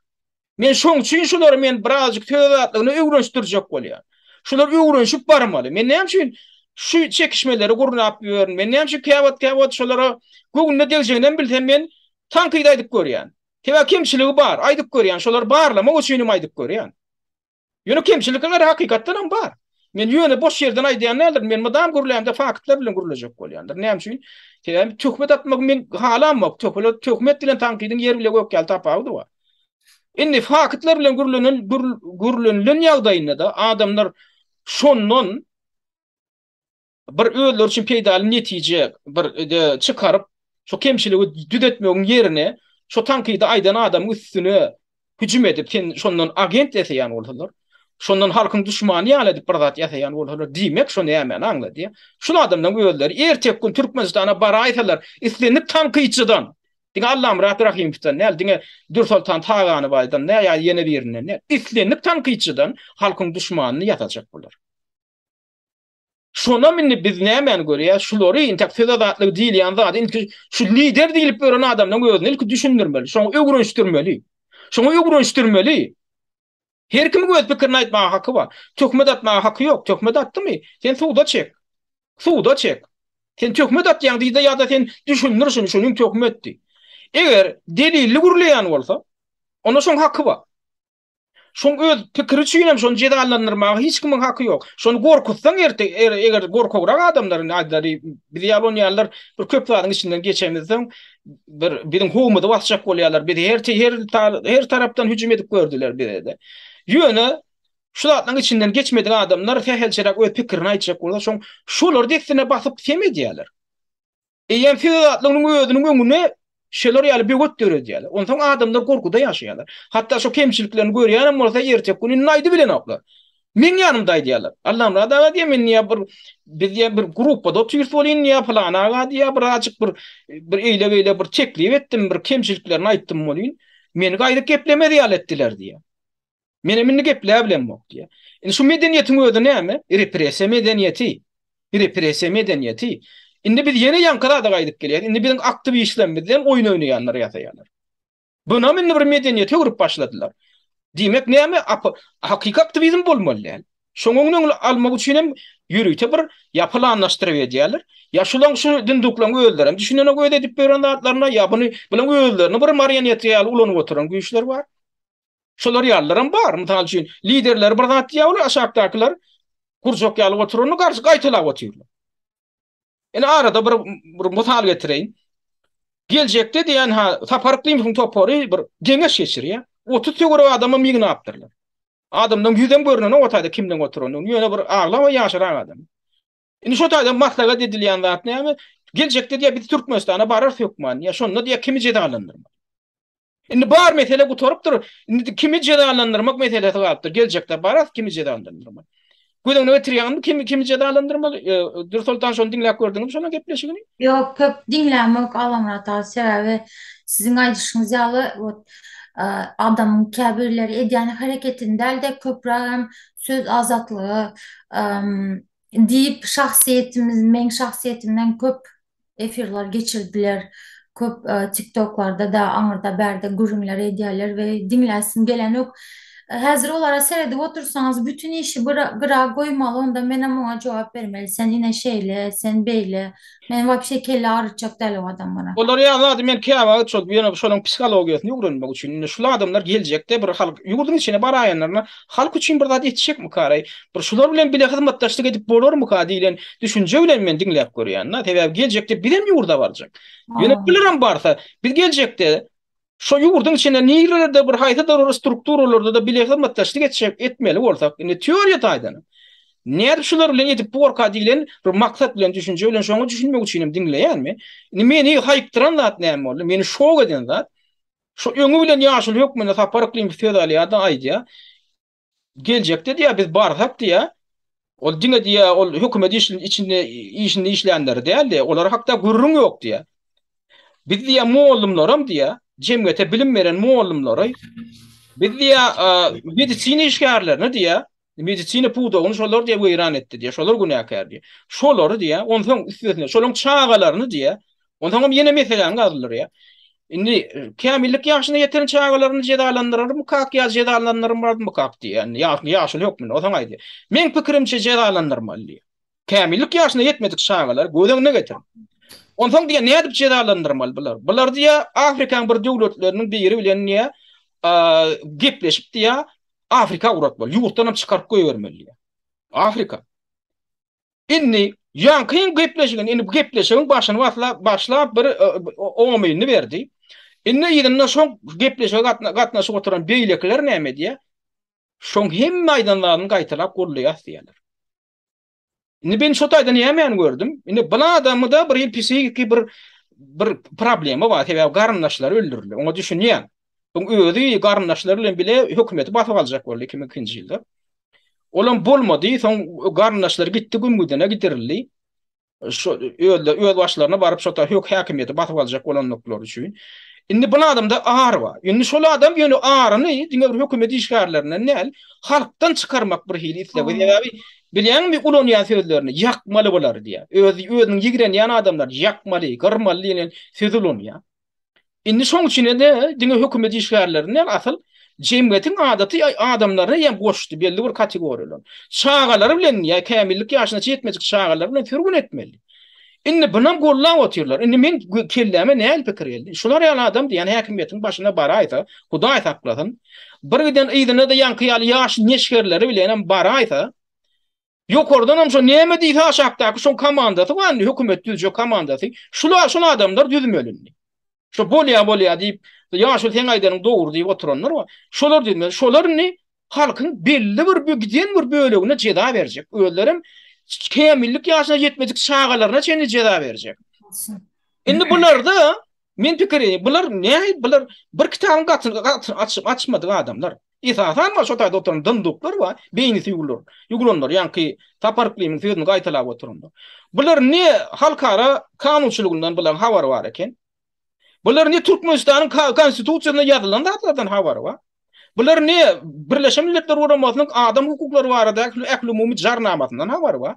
Men şoň üçin şulary men birazjyk söz azatlygyna öwrenişdirjek bolýan. Şular öwrenişip barmaly. Men näme üçin şu çekişmeleri gurnap ýörün? Men näme üçin käwagt-käwagt şolara göwnüne degjeginem bilsem men tankyt aýdyp görýän. Sebäbi kemçiligi bar, aýdyp görýän, şolary barlamak üçin hem aýdyp görýän. Ýöne kemçilikler hakykatdan hem bar. Men ýöne boş ýerden aýdýan däldirin. Men mydam gürlämde faktlar bilen gürlejek bolýandyryn. Näme üçin? Sebäbi töhmet atmagy men halamok. Töhmet, töhmet bilen tankydyň ýer bile gök ýaly tapawudy bar. Indi faktlar bilen gürlenen gürlenilen ýagdaýynda-da adamlar şondan bir özleri üçin peýdaly netije bir çykaryp, şo kemçiligi düzetmegiň ýerine, şo tankydy aýdan adamyň üstüne hüjüm edip, sen şondan agent ýasaýan bolsalar, şondan halkyň duşmany ýaly edip bir zat ýasaýan bolsalar, diýmek şo nämäni aňladýar? Şul adamlaryň özleri erteki gün Türkmenistana baraýsalar, islendik tankytçydan, diňe Allamyrat Rahymowdan däl, diňe Dürsoltan Taganowadan däl ýa ýene birinden däl, islendik tankytçydan halkyň duşmanyny ýasajak bular. Şonam indi biz nämäni görýäs? Şulary intäk söz azatlygy diýilýän zady ilki şu lider diýlip ýören adamlaryň özüne ilki düşündirmeli. Şoňa öwrenişdirmeli. Şoňa öwrenişdirmeli. Her kimiň öz pikirini aýtmaga haky bar. Töhmet atmaga haky ýok. Töhmet atdymy? Sen suda çek. Suda çek. Sen töhmet atýaň diýde ýa-da sen düşündir şuny, şunyň töhmet diý. Eger delilli gürleýän bolsa, onda şoň haky bar. Şoň öz pikiri üçin hem şony jezalandyrmaga hiç kimiň haky ýok. Şony gorkuzsaň erte eger gorkagrak adamlar indi aýdary biz ýaly onýanlar bir köp zadyň içinden geçemizsoň bir biziň howumyzy basjak bolýarlar. Bizi her her her tarapdan hüjüm edip gördüler bize-de. Ýöne şu zatlaryň içinden geçmedik adamlar sähelçeräk öz pikirini aýtjak bolsa şoň şolary dessine basyp sem edýärler. Eýýäm söz azatlygynyň özüniň öňüne şolar ýaly böwet döredýärler. Onsoň adamlar gorkuda ýaşaýarlar. Hatda şo kemçiliklerini görýänem bolsa erteki gün indi aýdybilenoklar. Meň ýanymda aýdýarlar. Allamyrat aga diýýär, men diýýär bir biz diýýär bir gruppada otyrys welin diýýär, pylan aga diýýär, birazjyk bir bir eýle-beýle bir teklip etdim, bir kemçiliklerini aýtdym welin, meni gaýdyp geplemez ýaly etdiler diýýär. Menem indi gepläbilemok diýýär. Indi şu medeniýetiň özi näme? Repressiýa medeniýeti. Repressiýa medeniýeti. Indi biz ýene ýaňky zada gaýdyp gelýäris. Indi biziň aktiwistlerimizden oýun oýnaýanlar ýasaýarlar. Bunam indi bir medeniýete öwrüp başladylar. Diýmek näme? Hakyky aktiwizm bolmaly däl. Şoň öňüni almak üçin hem ýörite bir ýa planlaşdyryp edýärler. Ýa şulaň şu dünduklaň özlerem düşünenok öz edip ýören zatlaryna, ýa buny bulaň özlerini bir marionetka ýaly ulanyp oturan güýçler bar. Şolar ýalylaram bar. Mysal üçin, liderleri bir zat diýýär, olar aşakdakylar gurjak ýaly oturanyny garşy gaýtalap otyrlar. Ine arada bir bir mysal getireýin. Geljekde diýen ha Sapar Yklymowyň topary bir geňeş geçirýär. 30 töweregi adamam ýygnapdyrlar. Adamlaryň ýüzem görnenok o taýda kimleň oturanyny. Ýöne bir aglaba ýaşrak adam. Indi şo taýda maslahat edilýän zat näme? Geljekde diýýär biz Türkmenistana bararys hökman diýýär. Şonda diýýär kimi jezalandyrmaly? Indi bar mesele gutarypdyr. Indi kimi jezalandyrmak meselesi galypdyr. Geljekde bararys kimi jezalandyrmaly? Göz öňüne getirýäňizmi kimi kimi jezalandyrmaly? Dürsoltan şony diňläp gördüňizmi şonuň gepleşigini? Ýok, köp diňlämok Allamyrat aga, sebäbi siziň aýdyşyňyz ýaly wot adamyň käbirleri edýän hereketini däl-de köprägem söz azatlygy diýip şahsyýetimiz meň şahsyýetimden köp efirler geçirdiler. Köp TikToklarda-da aňyrda-bärde gürrüňler edýärler we diňläsim gelenok. Häzir olara seredip otursaňyz bütin işi bir gyra goýmaly onda menem oňa jogap bermeli sen ine şeýle sen beýle men wapşe kelle agrytjak däl o adamlara. Olar ýaly zady men käwagt şol ýöne şolaryň psihologiýasyny öwrenmek üçin indi şul adamlar geljekde bir halk ýurduň içine baraýanlarynda halk üçin bir zat etjekmikaraý bir şular bilen bile hyzmatdaşlyk edip bolarmyka diýlen düşünje bilen men diňläp görýän-de. Sebäbi geljekde bizem ýurda barjak. Ýöne bularam barsa biz geljekde Şo ýurduň içinde nirelerde bir haýsydyr bir strukturalarda-da bile hyzmatdaşlyk etjek etmeli bolsak, indi teoriýa taýdan nädip şular bilen edip borka diýlen bir maksat bilen, düşünje bilen şoňa düşünmek üçin hem diňleýän men. Indi meni haýykdyran zat näme boldy? Meni şok eden zat, şo öňi bilen ýaşuly hökmünde Sapar Yklymow söz alýar-da aýdýar. Geljekde diýýär, biz barsak diýýär, ol diňe diýýär, ol hökümet içinde işinde işlänleri däl diýýär, olar hakda gürrüň ýok diýýär. Biz diýýär, mugallymlaram diýýär, jemgyýete bilim beren mugallymlary, biz diýýär, medisina işgärlerini diýýär, medisina pudagyny şolar diýýär weýran etdi diýýär, şolar günäkär diýýär. Şolary diýýär, onsoň üstesine şolaryň çagalaryny diýýär, Onsoňam ýene meseläni galdyrýar. Indi kämillik ýaşyna ýeten çagalaryny jezalandyrarmykak ýa jezalandyrmazmykak diýýär. Indi ýaşuly hökmünde onsoň aýdýar. Meň pikirimçe jezalandyrmaly diýýär. Kämillik ýaşyna ýetmedik çagalary göz öňüne getiriň. Onsoň diýýär nädip jezalandyrmaly bular? Bular diýýär Afrikanyň bir döwletleriniň biri bilen diýýär gepleşip diýýär Afrika ugratmaly. Ýurtdanam çykaryp goýbermeli diýýär. Afrika. Indi ýaňkyň gepleşigini, indi bu gepleşigiň başyny başlap, başlap bir omynyny berdi. Indi yzynda şoň gepleşige gatnaşyp oturan beýlekiler näme edýär? Şoň hemme aýdan zadyny gaýtalap goldaýas diýýärler. Indi men şo taýda nämäni gördüm? Indi bu adamda bir hil psihiki bir bir problema bar, sebäbi garyndaşlary öldürildi. Oňa düşünýän. Oň özi garyndaşlary bilen bile hökümeti basyp aljak boldy 2002-nji ýylda. Olam bolmady, soň garyndaşlary gitdi gümgüdene gidirildi. Şo özleri öz başlaryna baryp şo ta hök häkimiýeti basyp aljak bolandyklary üçin. Indi bu adamda ar bar. Indi şol adam ýöne aryny diňe bir hökümet işgärlerinden däl, halkdan çykarmak bir hili islegi. Sebäbi bilýäňmi ulanýan sözlerini ýakmaly bulary diýýär. Öz özüniň ýigrenýän adamlary ýakmaly, gyrmaly diýen sözi ulanýar. Indi şoň üçin-de diňe hökümet işgärlerini däl, asyl jemgyýetiň adaty adamlaryny hem goşdy belli bir kategoriýalar. Çagalary bilen ýa kämillik ýaşyna ýetmedik çagalary bilen sürgün etmeli. Indi bunam gollap otyrlar. Indi men kelläme nähili pikir geldi? Şular ýaly adam diýen häkimiýetiň başyna baraýsa, Hudaý saklasyn, bir giden yzyna-da ýaňky ýaly ýaş neşgerleri bilenem baraýsa, Ýokardanam şo näme diýse aşakdaky şoň komandasy bar indi hökümet düzjek komandasy. Şula şol adamlar düzmeli indi. Şo bolýa bolýa diýip ýaşuly seň aýdanyň dogry diýip oturanlar bar. Şolar düzmeli. Şolar indi halkyň belli bir giden bir bölegine jeza berjek. Özlerem kämillik ýaşyna ýetmedik çagalaryna çenli jeza berjek. Indi bularda men pikir edýän bular nähili bular bir kitabyň gatyny açyp açmadyk adamlar. Esasan bar şo taýda oturan dynduklar bar, beýnisi ýuwulan, ýuwulanlar, ýaňky Sapar Yklymyň sözüni gaýtalap oturanlar. Bular ne halkara kanunçylygyndan bularyň habary bar eken. Bular ne Türkmenistanyň konstitusiýasynda ýazylan zatlardan habary bar. Bular ne Birleşen Milletler Guramasynyň adam hukuklary baradaky ählumumy jarnamasyndan habary bar.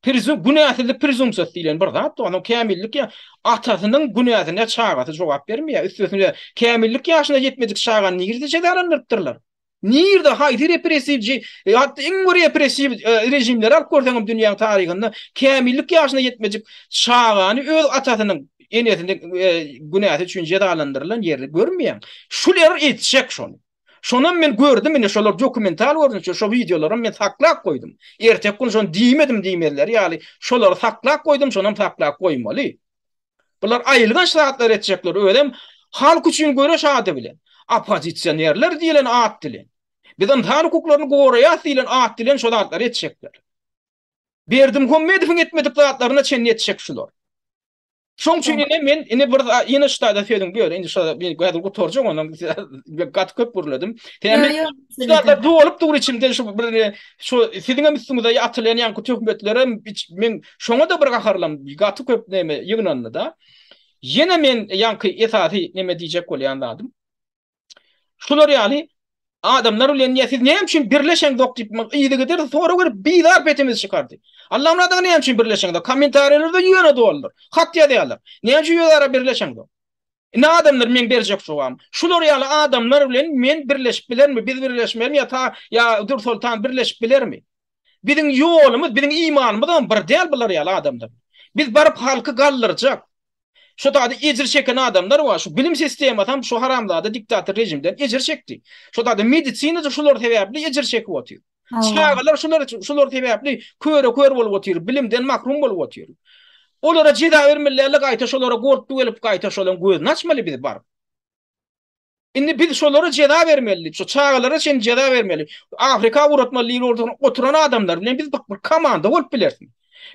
Prezum günäsizlik prezumpsiýasy diýlen bir zat bar. Onuň kämillik ýa atasynyň günäsine çagasy jogap bermeýär. Üstesine kämillik ýaşyna ýetmedik çagany nirede jezalandyrypdyrlar? Nirde haýsy repressiw e, hatda iň bir repressiw e, režimleri alyp görseňem dünýäň taryhynda kämillik ýaşyna ýetmejik çagany öz atasynyň enesiniň e, günäsi üçin jezalandyrylan ýerini görmeýäň. Şular etjek şony. Şonam men gördüm indi şolar dokumental görnüşde şo wideolaram men saklap goýdum. Erteki gün şony diýmedim diýmezleri ýaly şolary saklap goýdum şonam saklap goýmaly. Bular aýylganç zatlar etjekler özem halk üçin göreş ady bilen, oppozisionerler diýlen at bilen, biz ynsan hukuklaryny goraýas diýlen at bilen şo zatlary etjekler. Berdimuhamedowyň etmedik zatlaryna çenli etjek şular. Şoň üçin ine men ine bir ýene şu taýda sözüň böle indi şo men häzir gutarjak ondan gaty köp gürledim. Ýok, şu zatlar dolup dur içimden şu bir şu siziň hem üstüňize atylýan ýaňky töhmetlerem men şoňa-da bir gaharlam gaty köp neme ýygnandy-da. Ýene men ýaňky esasy neme diýjek bolýan zadym. Şular ýaly adamlar bilen ýa siz näme üçin birleşeňzok diýip yzygider sorag berip bizar petimizi çykardy. Allamyrat aga näme üçin birleşeňzok? Kommentariýalarda ýöne doldur. Hat ýazýarlar. Näme üçin özara birleşeňzok? Ine adamlar meň berjek jogabym. Şular ýaly adamlar bilen men birleşip bilermi, biz birleşmelimi ýa ta ýa Dürsoltan birleşip bilermi? Biziň ýolumyz, biziň imanymyzam bir däl bular ýaly adamlar. Biz baryp halky galdyrjak. Şu taýda ejir çeken adamlar bar. Şu bilim sistemasam şu haramzada diktator rejimden ejir çekdi. Şu taýda medisina-da şular sebäpli ejir çekip otyr. Çagalar şular şular sebäpli köre-kör bolup otyr, bilimden mahrum bolup otyr. Olara jeza bermeli däl-de, gaýta şolara goltgy gelip, gaýta şolaryň gözüni açmaly biz baryp. Indi biz şolara jeza bermeli, şu çagalara çenli jeza bermeli. Afrika ugratmaly diýip oturan adamlar bilen biz bir komanda bolup bilerismi?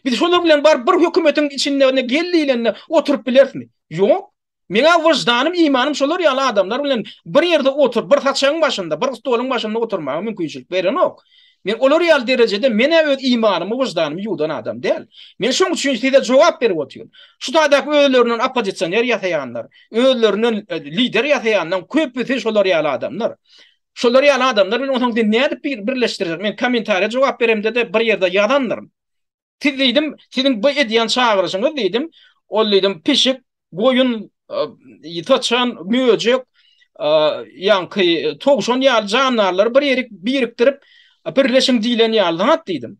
Biz şolar bilen baryp bir hökümetiň içinde gel diýlende oturyp bilerismi? Ýok. Meňä wyždanym, imanym şolar ýaly adamlar bilen bir ýerde oturyp, bir saçagyň başynda, bir stoluň başynda oturmaga mümkinçilik berenok. Men olar ýaly derejede men-ä öz imanymy, wyždanymy ýuwdan adam däl. Men şoň üçin size jogap berip otyryn. Şu taýdaky özlerinden oppozisioner ýasaýanlar, özlerinden lider ýasaýanlaryň köpüsi şolar ýaly adamlar. Şolar ýaly adamlar bilen onsoň sen nädip birleşdirjek? Men kommentariýa jogap beremde-de bir ýerde ýazandyryn. Siz diýdim, siziň bu edýän çagyryşyňyz diýdim, ol diýdim, pişik, goýun, syçan, möjek, ýaňky towşan ýaly jandarlary bir ýerik birikdirip, birleşiň diýlen ýaly zat diýdim.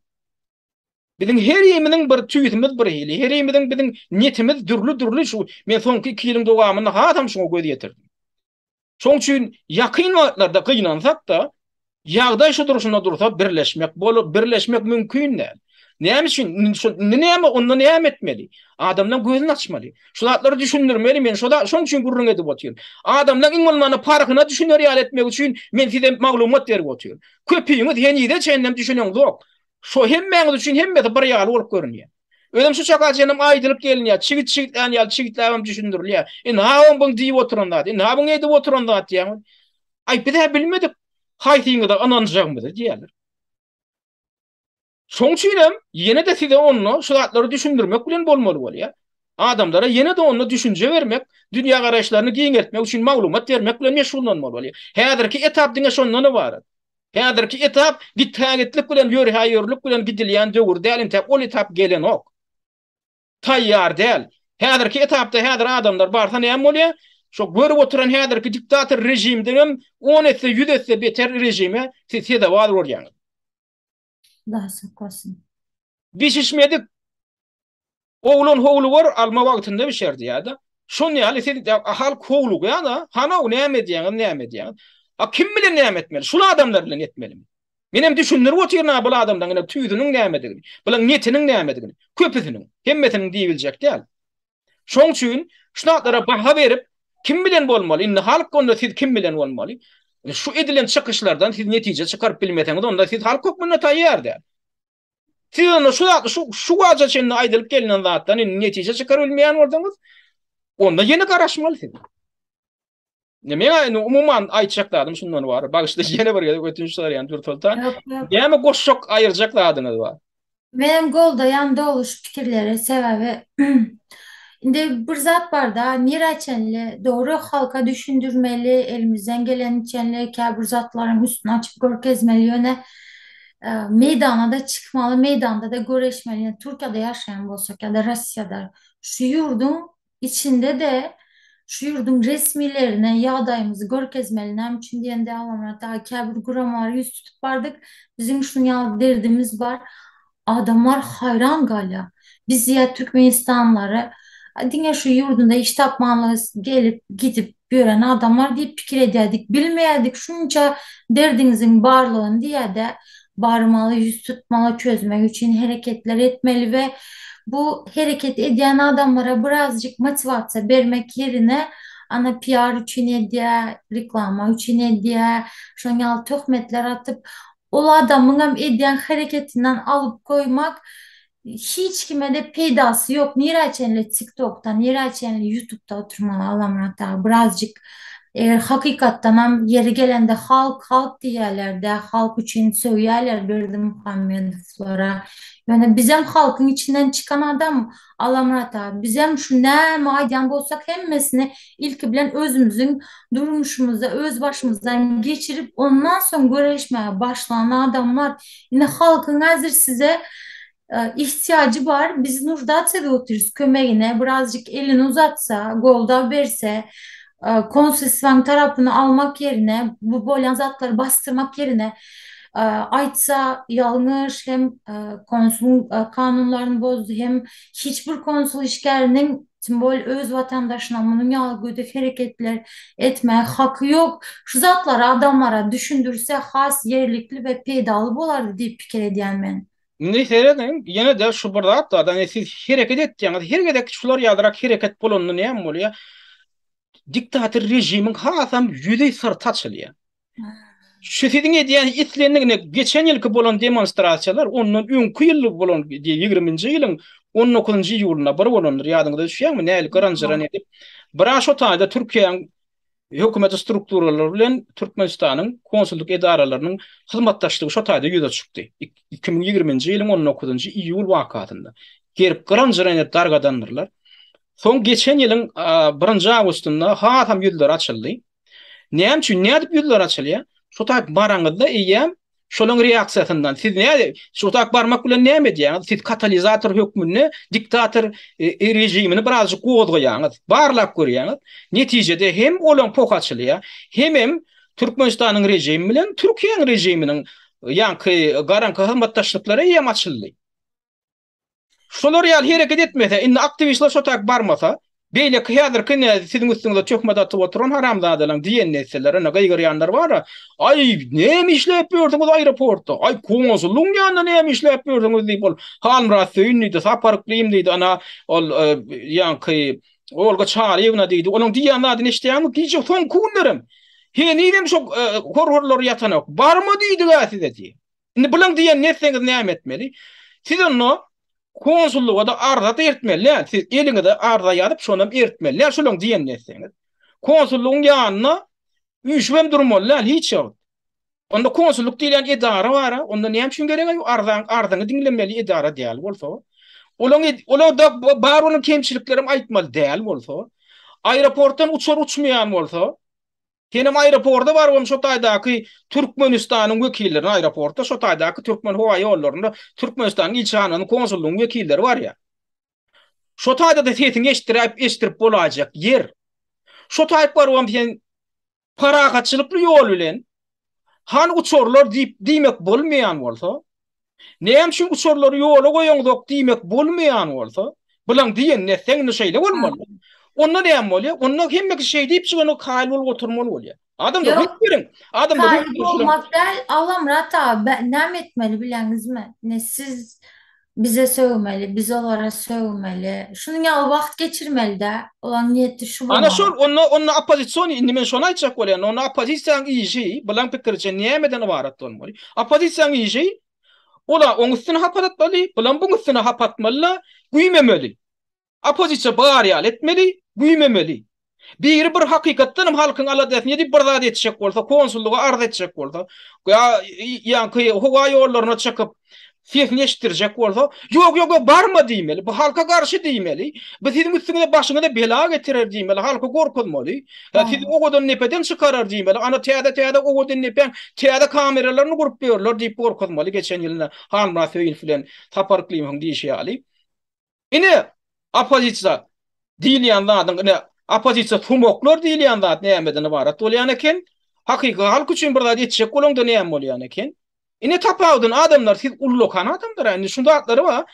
Biziň herimiziň bir tüýsümiz bir hili, herimiziň biziň netimiz dürli-dürli şu men soňky iki ýylyň dowamynda hasam şuňa göz ýetirdim. Şoň üçin ýakyn wagtlarda gynansak-da, ýagdaý şu durşuna dursa birleşmek bolup, birleşmek mümkin däl. Näme üçin? Indi näme, onda näme etmeli? Adamlaryň gözüni açmaly. Şu zatlary düşündirmeli. Men şo şoň üçin gürrüň edip otyryn. Adamlaryň iň bolmanda parhyna düşüner ýaly etmek üçin men size maglumat berip otyryn. Köpüňiz henize çenlem düşüneňzok. Şo hemmäňiz üçin hemmesi bir ýaly bolup görünýär. Özem şu çaka çenlem aýdylyp gelinýär, çigit çigitlän ýaly çigitläbem düşündirilýär. Ynha oň buň diýip oturan zady, ynha buň edip oturan zady diýýäňiz. Aý biz-ä bilmedik haýsyňyza ynanjagymyzy diýýärler. Şoň üçinem ýene-de size onda şu zatlary düşündirmek bilen bolmaly bolýar. Adamlara ýene-de onda düşünje bermek, dünýägaraýyşlaryny giňeltmek üçin maglumat bermek bilen meşgullanmaly bolýar. Häzirki etap diňe şondan ybarat. Häzirki etap git-hä-gitlik bilen, ýör-hä-ýörlük bilen gidilýän döwür däl, entäk ol etap gelenok. Taýýar däl. Häzirki etapda häzir adamlar barsa näme bolýar? Şo görüp oturan häzirki diktator režimdenem on esse, ýüz esse beter režime siz sezewar bolýaňyz. Hudaý saklasyn. Bişişmedik Oglan howlugar alma wagtynda bişer diýýär-de. Şon ýaly siz halk howlugýar-da, hanow näme edýäňiz, näme edýäňiz? A kim bilen näme etmeli? Şul adamlar bilen etmelimi? Menem düşündirip otyryn-a bul adamlaryň ine tüýsüniň nämedigini, bulaň netiniň nämedigini. Köpüsiniň, hemmesiniň diýibiljek däl. Şoň üçin şu zatlara baha berip, kim bilen bolmaly? Indi halk onda siz kim bilen bolmaly? Şu edilen çykyşlardan siz netije çykaryp bilmeseňiz, onda siz halk hökmünde taýýar däl. Siz onda şu zat şu şu waja çenli aýdylyp gelnen zatdan indi netije çykaryp bilmeýän bolsaňyz, onda ýene garaşmaly siz. Ne men indi umuman aýtjak zadym şundan bar. Bagyşla ýene bir gezek ötünç soraýan Dürsoltan. Näme goşjak, aýyrjak zadyňyz bar? Menem goldaýan doly şu pikirleri sebäbi indi bir zat barda nirä çenli dogry halka düşündirmeli elimizden geleni çenli käbir zatlaryň üstüni açyp görkezmeli ýöne meýdana-da çykmaly, meýdanda-da göreşmeli. Ýa Türkiýede ýaşaýan bolsak ýa-da Russiýada şu ýurduň içinde-de şu ýurduň resmilerine ýagdaýymyzy görkezmeli. Näme üçin diýende Allamyrat aga käbir guramalara ýüz tutup bardyk. Biziň şunuň ýaly derdimiz bar. Adamlar haýran galýar. Biz diýýär türkmenistanlylary diňe şu ýurdunda iş tapmanlygy gelip gidip ýören adamlar diýip pikir edýärdik. Bilmeýärdik şunça derdiňiziň barlygyny diýýär-de barmaly ýüz tutmaly çözmek üçin hereketler etmeli we bu hereket edýän adamlara birazjyk motiwasiýa bermek ýerine ana PR üçin edýär, reklama üçin edýär, şoň ýaly töhmetler atyp Ol adamyňam edýän hereketinden alyp goýmak hiç kime-de peýdasy ýok. Nirä çenli TikTokda, nirä çenli YouTubda oturmaly Allamyrat aga. Birazjyk eger hakykatdanam ýeri gelende halk, halk diýýärler-dä, halk üçin sögýärler Berdimuhamedowlara. Ýöne bizem halkyň içinden çykan adam Allamyrat aga. Bizem şu näme aýdýan bolsak hemmesini ilki bilen özümiziň durmuşymyzda öz başymyzdan geçirip, ondan soň göreşmäge başlan adamlar. Indi halkyň häzir size ihtiýajy bar, biz nuždats edip otyrys kömegine, birazjyk elini uzatsa, goldaw berse, konsulstwaň tarapyny almak ýerine, bu bolýan zatlary basdyrmak ýerine aýtsa ýalňyş, hem konsulyň kanunlaryny bozdy, hem hiç bir konsul işgäriniň Tim bol öz watandaşyna munuň ýaly gödek hereketler etmäge haky ýok. Şu zatlary adamlara düşündirse has ýerlikli we peýdaly bolardy diýip pikir edýän men. Indi serediň, ýene-de şu bir zat bar-da, ine siz hereket etýäňiz, her gezek şular ýalyrak hereket bolanda näme bolýar? Diktator režimiň hasam ýüzi syrty açylýar. Şu siziň edýän islendigine geçen ýylky bolan demonstrasiýalar ondan öňki ýyl bolan ýigriminji ýylyň on dokuzynjy iýulynda bir bolandyr ýadyňyza düşýärmi nähili gyran-jyran edip biraz şo taýda Türkiýäň hökümet strukturalary bilen Türkmenistanyň konsullyk edaralarynyň hyzmatdaşlygy şo taýda ýüze çykdy. 2020-nji ýylyň on dokuzynjy iýul wakasynda gelip gyran-jyran edip dargadandyrlar. Soň geçen ýylyň birinji awgustynda hasam ýüzleri açyldy. Näme üçin, nädip ýüzleri açylýar? Şu taýyp baraňyzda eýýäm şolaň reaksiýasyndan siz näde, şu taýyp barmak bilen näme edýäňiz? Siz katalizator hökmünde diktator e, režimini birazjyk gozgaýaňyz, barlap görýäňiz. Netijede hem olaň pohy açylýar, hemem Türkmenistanyň režimi bilen Türkiýäniň režiminiň ýaňky garaňky hyzmatdaşlyklary eýýäm açyldy. Şolar ýaly hereket etmese, indi aktiwistler şo taýyk barmasa, beýleki häzirki ine siziň üstüňize töhmet atyp oturan haramzadalaryň diýenini etseler, ine gygyrýanlar bar-a, Aý, näme işläp ýörsüňiz aeroportda? Aý, konsullygyň ýanynda näme işläp ýörsüňiz diýip, ol Halmyrat Söýün diýdi, Sapar Yklym diýdi, ana, ol ýaňky Olga Çaryýewna diýdi. Olaň diýýän zadyny eşidýäňmi? Gije soňky günlerem henizem şo hor-horlary ýatanok. Barma diýdik-ä size diýip. Indi bulaň diýenini etseňiz näme etmeli? Siz onda konsullyga-da arza-da eltmeli däl. Siz eliňize arza ýazyp, şonam eltmeli däl şolaň diýenini etseňiz. Konsullygyň ýanyna üýşübem durmaly däl hiç wagt. Onda konsullyk diýlen edara bar-a, onda näme üçin gerek-aý arzaň, arzyňy diňlemeli edara däl bolsa. Olaň olarda bar bolan kemçiliklerem aýtmaly däl bolsa. Aeroportdan uçar uçmaýan bolsa, Senem aeroporda barybam şo taýdaky Türkmenistanyň wekillerine aeroportda şo taýdaky Türkmen howa ýollarynda Türkmenistanyň ilçihanasynyň konsullygyň wekilleri barýar. Şo taýda-da sesiňi eşitdiräýip eşitdirip bolaýjak ýer. Şo taýyp barybam sen parahatçylykly ýol bilen hany uçarlar diýip diýmek bolmaýan bolsa, Näme üçin uçarlary ýola goýaňzok diýmek bolmaýan bolsa, bulaň diýenini etseň indi şeýle bolmaly. Onda näme bolýar? Onda hemme kişi şeý diýip çykanda kaýyl bolup oturmaly bolýar. Adamlar Ýok, üns beriň. Adamlar üns kaýyl beriň şular. bolmak däl, Allamyrat aga, be- näme etmeli bileňizmi? Ne siz bize sögmeli, biz olara sögmeli. Şunuň ýaly wagt geçirmeli-dä. Olaň niýeti şu Ana bolmaly. şol, onda onda oppozision indi men şony aýtjak bolýan. Onda oppozisiýanyň işi, bulaň pikiriçe nämeden ybarat bolmaly? Oppozisiýanyň işi ola oň üstüne hap atmaly, bulam buň üstüne hap atmaly-da, güýmemeli. Oppozisiýa bar ýaly etmeli, güýmemeli. Biri bir hakykatdan hem halkyň aladasyny edip bir zat etjek bolsa, konsullyga arz etjek bolsa, ýa ýaňky howa ýollaryna çykyp sesini eşitdirjek bolsa, ýok, ýok, ýok, barma diýmeli, bu halka garşy diýmeli, bu siziň üstüňize başyňyza bela getirer diýmeli, halky gorkuzmaly, sizi Owadandepeden çykarar diýmeli, ana täze-täze Owadandepäň täze kameralaryny gurup ýörler diýip gorkuzmaly, geçen ýylda Halmyrat Söýünow bilen Sapar Yklymowyň diýşi ýaly. Ine, oppozisiýa diýilýän zadyň ine. Oppozisiýa sumaklar diýilýän zat nämeden ybarat bolýan eken? Hakyky halk üçin bir zat etjek bolaňda näme bolýan eken? Ine tapawudyny adamlar siz ullakan adamlar indi şu zatlary bar.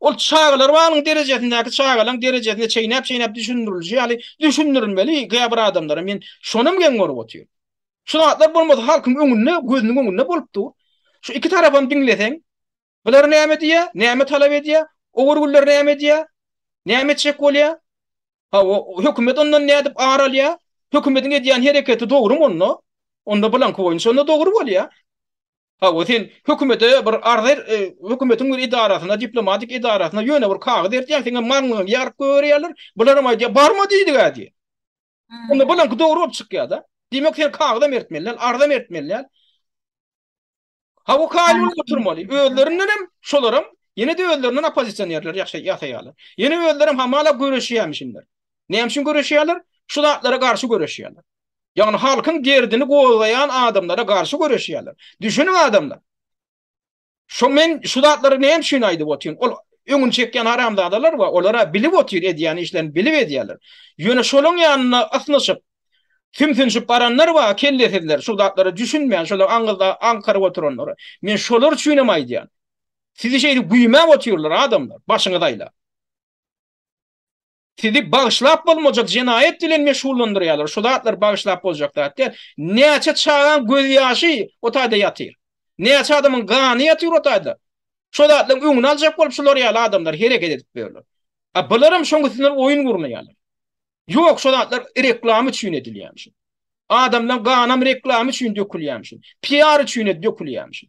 Ol çagalar bagynyň derejesindäki çagalaň derejesinde çeýnäp-çeýnäp düşündirilişi ýaly düşündirilmeli käbir adamlara men şonam geň görüp otyryn. Şu zatlar bolmasa halkyň öňünde gözüniň öňünde bolup dur. Şu iki tarapam diňleseň bular näme diýýär, näme talap edýär, Ogurgüller näme edýär, näme etjek bolýar? Hawa, hökümet ondan nädip ar alýar? Hökümetiň edýän hereketi dogrumy onda? Onda bulaňky boýunça onda dogry bolýar. Hawa, sen hökümete bir arz hökümetiň bir edarasyna, diplomatik edarasyna ýöne bir kagyz eltýäň, seňem maňlyňy ýaryp goýberýärler. Bularam aýdýar, barma diýdik-ä diýýär. Onda bulaňky dogry bolup çykýar-da. Diýmek, sen kagyzam eltmeli däl, arzam eltmeli däl. Hawa kaýyl bolup oturmaly. Özlerindenem şolaram ýene-de özlerinden oppozisionerler ýasaýarlar. Ýene özlerem hamala göreşýärmişinler. Näme üçin göreşýärler? Şu zatlara garşy göreşýärler. Ýagny halkyň derdini gozgaýan adamlara garşy göreşýärler. Düşüniň adamlar. Şo men şu zatlary näme üçin aýdyp otyryn? Ol öňüni çekýän haramzadalar bar, olar-a bilip otyr, edýän işlerini bilip edýärler. Ýöne şolaň ýanynda ysnyşyp, sümsünişip baranlar bar, kellesizler, şu zatlara düşünmeýän, şolar aňyzda aňkaryp oturanlar. Men şolar üçinem aýdýan. Sizi şeýdip güýmäp otyrlar adamlar, başyňyzy aýlap. Sizi bagyşlap bolmajak jenaýat bilen meşgullandyrýarlar. Şu zatlar bagyşlap boljak zat däl. Näçe çagaň gözýaşy o taýda ýatyr. Näçe adamyň gany ýatyr o taýda. Şo zatlaryň öňüni aljak bolup şular ýaly adamlar hereket edip ýörler. A bularam şoň üstünden oýun gurnaýarlar. Ýok şo zatlar reklama üçin edilýärmişin. Adamlaň ganam reklama üçin dökülýärmişin. PR üçin dökülýärmişin.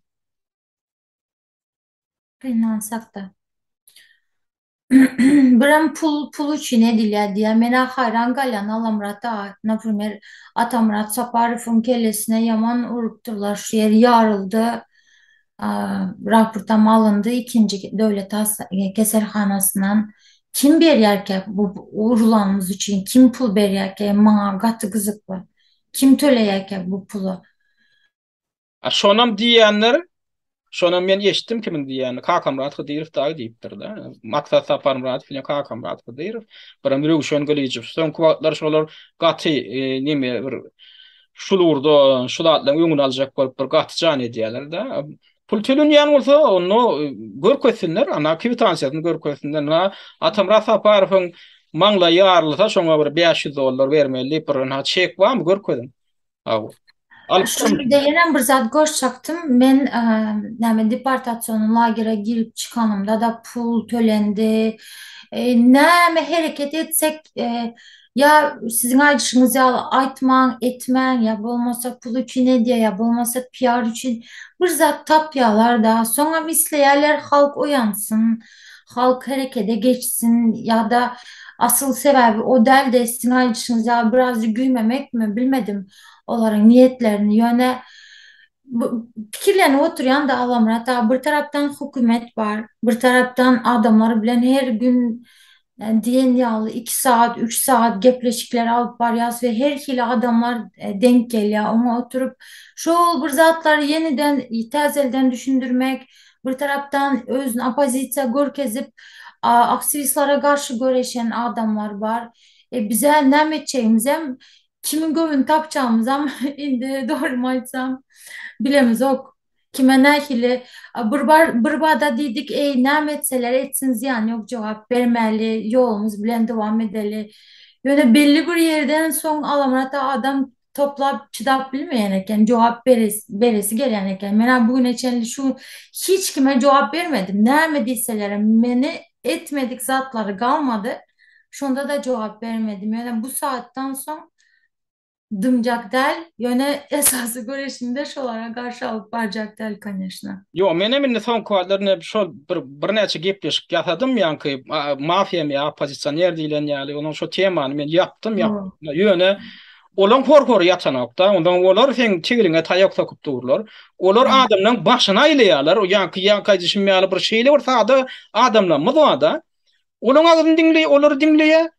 Gynansakda. Birem pul pul üçin edilýär diýýär. Menä haýran galýan Allamyrat aga, naprimer, Atamyrat Saparowyň kellesine ýaman urupdyrlar, şu ýeri ýaryldy, raportam alyndy ikinji döwlet keselhanasyndan. Kim berýärkä bu urulanymyz üçin kim pul berýärkä maňa gaty gyzykly. Kim töleýärkä bu puly? A şonam diýýänler, şonam men eşitdim kimiň diýýänini, Kakamyrat Hydyrow dagy diýipdir-de. Maksat Saparmyradow bilen Kakamyrat Hydyrow, birem Röwşen Gylyjow. Soňky wagtlar şolar gaty neme bir şul ugurda şu zatlaryň öňüni aljak bolup bir gaty jan edýärler-de. Pul tölenýän bolsa, onda görkezsinler, ana kwitansiýasyny görkezsinler. Ynha Atamyrat Saparowyň maňlaýy ýarylsa şoňa bir 500 dollar bermeli diýip bir ynha çek barmy görkeziň. Hawa. Alyp Şu ýerde ýenem bir zat goşjakdym. Men näme deportasion lagere girip çykanymda-da pul tölendi. Näme hereket etsek ýa siziň aýdyşyňyz ýaly aýtmaň, etmäň ýa bolmasa pul üçin edýär ýa bolmasa PR üçin bir zat tapýarlar-da. Soňam isleýärler halk oýansyn. halk herekede geçsin ýa-da asyl sebäbi o däl-de siziň aýdyşyňyz ýaly birazjyk güýmemekmi bilmedim olaryň niýetlerini ýöne bu pikirlenip oturýan-da Allamyrat aga bir tarapdan hökümet bar bir tarapdan adamlar bilen her gün diýen ýaly iki sagat üç sagat gepleşikler alyp barýas we her hili adamlar denk gelýär oňa oturyp şol bir zatlary ýeneden täzelden düşündirmek Bir tarapdan özüni oppozisiýa görkezip, aktiwistlere garşy göreşen adamlar bar. E, bize näme etjegimizem, kimiň göwnüni tapjagymyzam indi dogrymy aýtsam bilemizok. Kime nähili bir bar bir bada diýdik, eý näme etseler etsin zyýany ýok jogap bermäli, ýolumyz bilen dowam edeli. Ýöne belli bir ýerden soň Alamyrat adam toplap çydap bilmeýän eken, jogap beresi gelýän eken. Men-ä bu güne çenli şu hiç kime jogap bermedim. Näme diýselerem meni etmedik zatlary galmady. Şonda-da jogap bermedim. Ýöne bu saatdan soň dymjak däl. Ýöne esasy göreşimi-de şolara garşy alyp barjak däl, koneşno. Ýok, menem indi soňky wagtlar ine şol bir birnäçe gepleşik ýasadym, ýaňky mafiýa ýa oppozisioner diýlen ýaly, onuň şo temany men ýapdym, ýapdym. Ýöne Olaň hor-hory ýatanok-da, onsoň olar seň tigriňe taýak sokup durlar. Olar adamlaň başyny aýlaýarlar. O ýaňky ýaňky aýdyşym ýaly bir şeýle bir sada adamlarymyz bar-da. Olaň agzyny diňleý, olary diňleýär.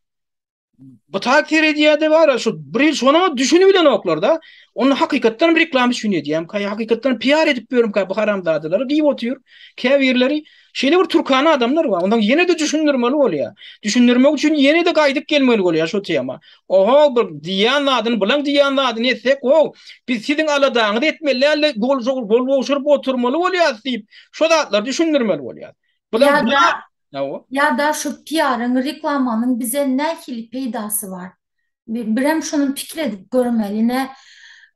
Bu tak seredýär-de bar, şu bir şonuň düşünibilenoklar-da. Onu hakykatdan reklama üçin edýärmikä, ýa hakykatdan PR edip ýörmükä bu haramzadalary diýip otyr. Käbirleri şeýle bir türkana adamlar bar. Ondan ýene-de düşündirmeli bolýar. Düşündirmek üçin ýene-de gaýdyp gelmeli bolýar şu tema. Oho, bir diýýän zadyny, bulaň diýýän zadyny etsek, how, biz siziň aladaňyzy etmeli däl-de, gol gol gowşuryp oturmaly bolýarys diýip, şo zatlary düşündirmeli bolýar. Bular Ýa-da Ýa-da şu PR-yň, reklamanyň bize nähili peýdasy bar? Birem şuny pikir edip görmeli. Ine,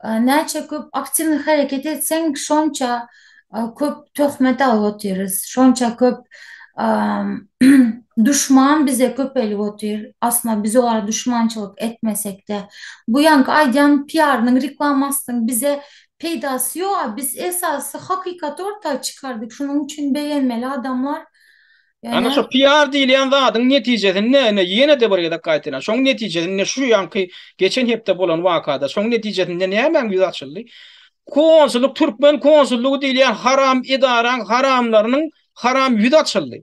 näçe köp aktiwny hereket etseň, şonça köp töhmet alyp otyrys, şonça köp duşman bize köpelip otyr. Aslynda biz olara duşmançylyk etmesek-de. Bu ýaňky aýdýan PR-nyň, reklamasynyň bize peýdasy ýok-a. Biz esasy hakykaty orta çykardyk. Şunuň üçin begenmeli adamlar. Ana şu PR diýilýän zadyň netijesinde ine ýene-de bir gezek gaýtalaýan. Şoň netijesinde şu ýaňky geçen hepde bolan wakada şoň netijesinde nämäň ýüzi açyldy? Konsullyk türkmen konsullygy diýilýän haram edaraň haramlarynyň haram ýüzi açyldy.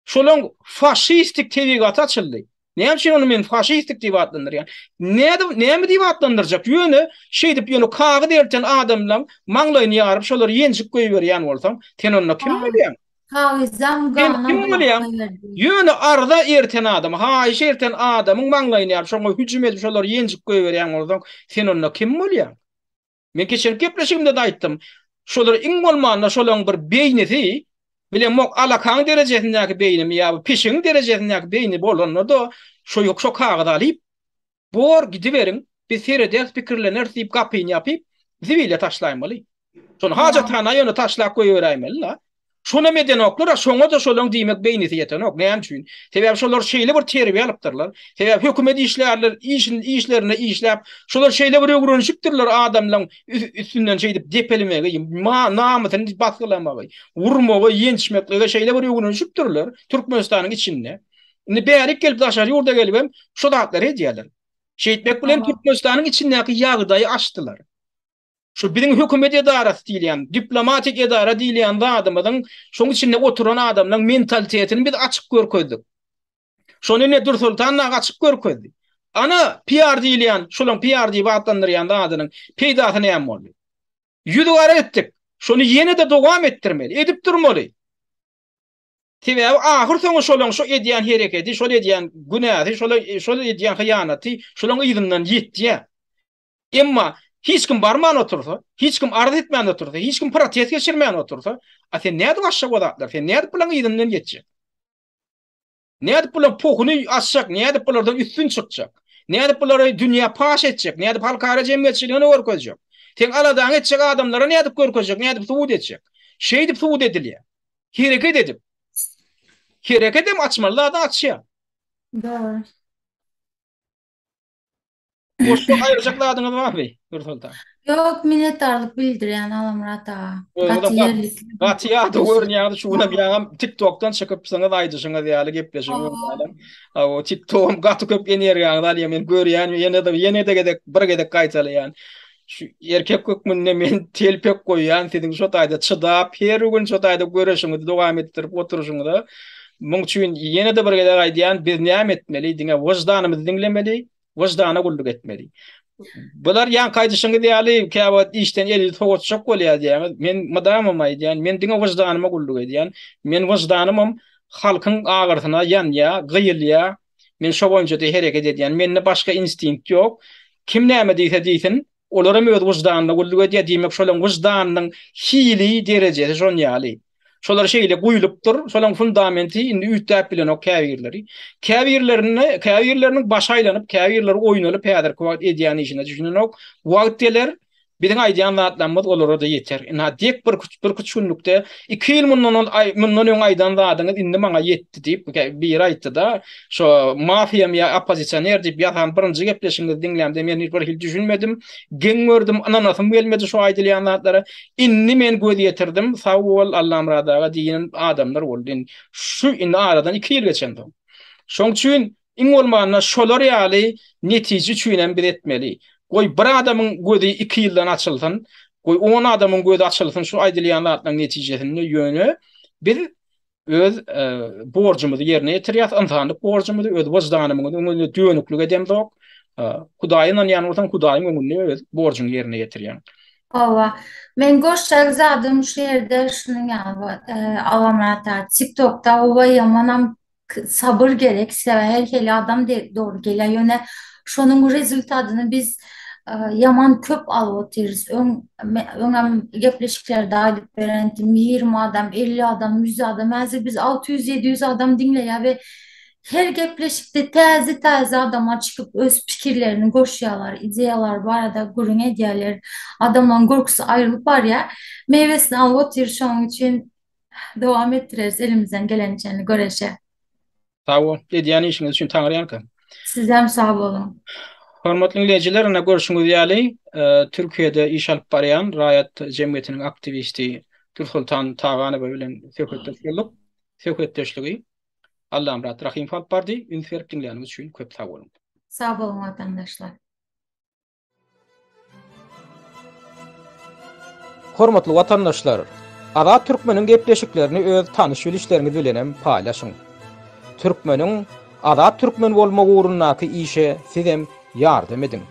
Şolaň faşistik tebigaty açyldy. Näme üçin ony men faşistik diýip atlandyrýan? Nädip, näme diýip atlandyrjak? Ýöne şeýdip ýöne kagyz erten adamlaň maňlaýyny ýaryp şolary ýenjip goýberýän bolsaň, sen onda kim bolýaň? Kagyzam Sen gana kim bulap bolýaň? goýberdi. Ýöne arza erten adamy, haýyş erten adamyň maňlaýyny ýaryp şoňa hüjüm edip şolary ýenjip goýberýän bolsaň, sen onda kim bolýaň? Men geçenki gepleşigimde-de aýtdym. Şolar iň bolmanda şolaň bir beýnisi, bilemok alakaň derejesindäki beýnimi ýa bir pişigiň derejesindäki beýni bolanda-da şo ýok şo kagyzy alyp, bor gidiberiň, biz serederis, pikirleneris diýip gapyny ýapyp, zibile taşlaýmaly. Şony hajathana ýöne taşlap goýberäýmeli-la. Şonam edenoklar-a, şoňa-da şolaň diýmek beýnisi ýetenok. Näme üçin? Sebäbi şolar şeýle bir terbiýe alypdyrlar. Sebäbi hökümet işgärler işin işlerinde işläp, şolar şeýle bir öwrenişipdirler adamlaň üstünden şeýdip depelemegi, namysyny basgylamagy, urmagy, ýençmekligi şeýle bir öwrenişipdirler Türkmenistanyň içinde. Indi bärik gelip daşary ýurda gelibem şo zatlary edýärler. Şeýtmek bilen Türkmenistanyň içindäki ýagdaýy açdylar. Şu biziň hökümet edarasy diýilýän, diplomatik edara diýilýän zadymyzyň şoň içinde oturan adamlaryň mentalitetini biz açyk görkezdik. Şony ine Dürsoltan dagy açyk görkezdi. Ana PR diýilýän, şolaň PR diýip atlandyrýan zadynyň peýdasy näme boldy? Ýüzi gara etdik. Şony ýene-de dowam etdirmeli, edip durmaly. Sebäbi ahyr soňy şolaň şo edýän hereketi, şol edýän günäsi, şol edýän hyýanaty şolaň yzyndan ýetýär. Emma hiç kim barman otursa, hiç kim arz etmän otursa, hiç kim protest geçirmän otursa, a sen nädip açjak o zatlary? Sen nädip bulaň yzyndan ýetjek? Nädip bulaň pohuny açjak, nädip bulardan üstün çykjak? Nädip bulary dünýä paş etjek, nädip halkara jemgyýetçiligine görkezjek? Seň aladaňy etjek adamlara nädip görkezjek, nädip subut etjek? Şeýdip subut edilýär. Hereket edip. Hereket hem açmaly zady açýar. Dogry. Goşjak aýyrjak zadyňyz barmy, Nursoltan? Ýok, minnetdarlyk bildirýän Alamyrat aga. Gaty ýerlikli. Gaty ýadaw görünýäňiz, şu günem ýaňam TikTokdan çykypsyňyz aýdyşyňyz ýaly gepleşigiň ýalam. Hawa, TikTogam gaty köp energiýaňyzy alýar, men görýän, ýene-de ýene-de gezek bir gezek gaýtalaýan. Şu erkek hökmünde men telpek goýýan siziň şo taýda çydap, her gün şo taýda göreşiňizi dowam etdirip oturyşyňyza. Muň üçin ýene-de bir gezek aýdýan, biz näme etmeli? Diňe wyždanymyzy diňlemeli, wyždana gulluk etmeli. Bular ýaňky aýdyşyňyz ýaly käwagt işden elini sowatjak bolýar diýýäňiz. Men mydamam aýdýan, men diňe wyždanyma gulluk edýän. Men wyždanymam halkyň agyrsyna ýanýar, gyýylýar. Men şo boýunça-da hereket edýän. Mende başga instinkt ýok. Kim näme diýse diýsin, olaram öz wyždanyna gulluk edýär. Diýmek, şolaň wyždanynyň hili, derejesi şon ýaly. Şolar şeýle guýlupdyr, şolaň fundamenti indi üýtgäp bilenok käbirleri. Käbirlerinde, käbirleriniň başy aýlanyp, käbirleri oýnalyp häzirki wagt edýän işine düşünenok. Wagt geler, Biziň aýdýan zatlarymyz olara-da ýeter. Ynha, dek bir birküç günlükde, iki ýyl mundan mundan öň aýdan zadyňyz indi maňa ýetdi diýip, biri aýtdy-da, şo mafiýamy ýa oppozisioner diýip ýasan birinji gepleşigiňizi diňlämde men bir hili düşünmedim, geň gördüm, ynanasym gelmedi şo aýdylýan zatlara. Indi men göz ýetirdim, sag bol Allamyrat aga diýen adamlar boldy. Indi şu indi aradan iki ýyl geçensoň. Şoň üçin Iň bolmanda şolar ýaly netije üçin hem biz etmeli. Goý bir adamyň gözi iki ýyldan açylsyn, goý on adamyň gözi açylsyn şu aýdylýan zatlaryň netijesinde ýöne biz. Öz borjumyzy ýerine ýetirýäs, ynsanlyk borjumyzy, öz wyždanymyzyň öňünde dönüklik edemzok. Hudaýa ynanýan bolsaň, Hudaýyň öňünde öz borjuňy ýerine ýetirýäň. Hawa. Men goşjak zadym şu ýerde şunuň ýaly, Allamyrat aga, TikTokda oba ýamanam sabyr gerek, sebäbi her hili adam dogry gelýär, ýöne şonuň rezultatyny biz ýaman köp alyp otyrys. Öň öňem gepleşiklerde aýdyp berendim, 20 adam, 50 adam, 100 adam, häzir biz 600-700 adam diňleýär we her gepleşikde täze-täze adamlar çykyp öz pikirlerini goşýarlar, ideýalar barada gürrüň edýärler. Adamlaryň gorkusy aýrylyp barýar. Meýwesini alyp otyrys, şonuň üçin dowam etdireris elimizden geleniçenli göreşe. Sag bol. Edýän işiňiz üçin Taňryýalkasyn. Sizem sag boluň. Hormatly diňleýjiler, ine görşüňiz ýaly, Türkiýede iş alyp barýan raýat jemgyýetiniň aktiwisti Dürsoltan Taganowa bilen söhbetdeş bolduk. Söhbetdeşligi Allamyrat Rahymow alyp bardy. Üns berip diňläniňiz üçin köp sag boluň. Sag boluň watandaşlar. Hormatly watandaşlar! Azat Türkmeniň gepleşiklerini öz tanyş-bilişleriňiz bilenem paýlaşyň. Türkmeniň Azat Türkmen bolmagy ugrundaky işe sizem ýardam ediň.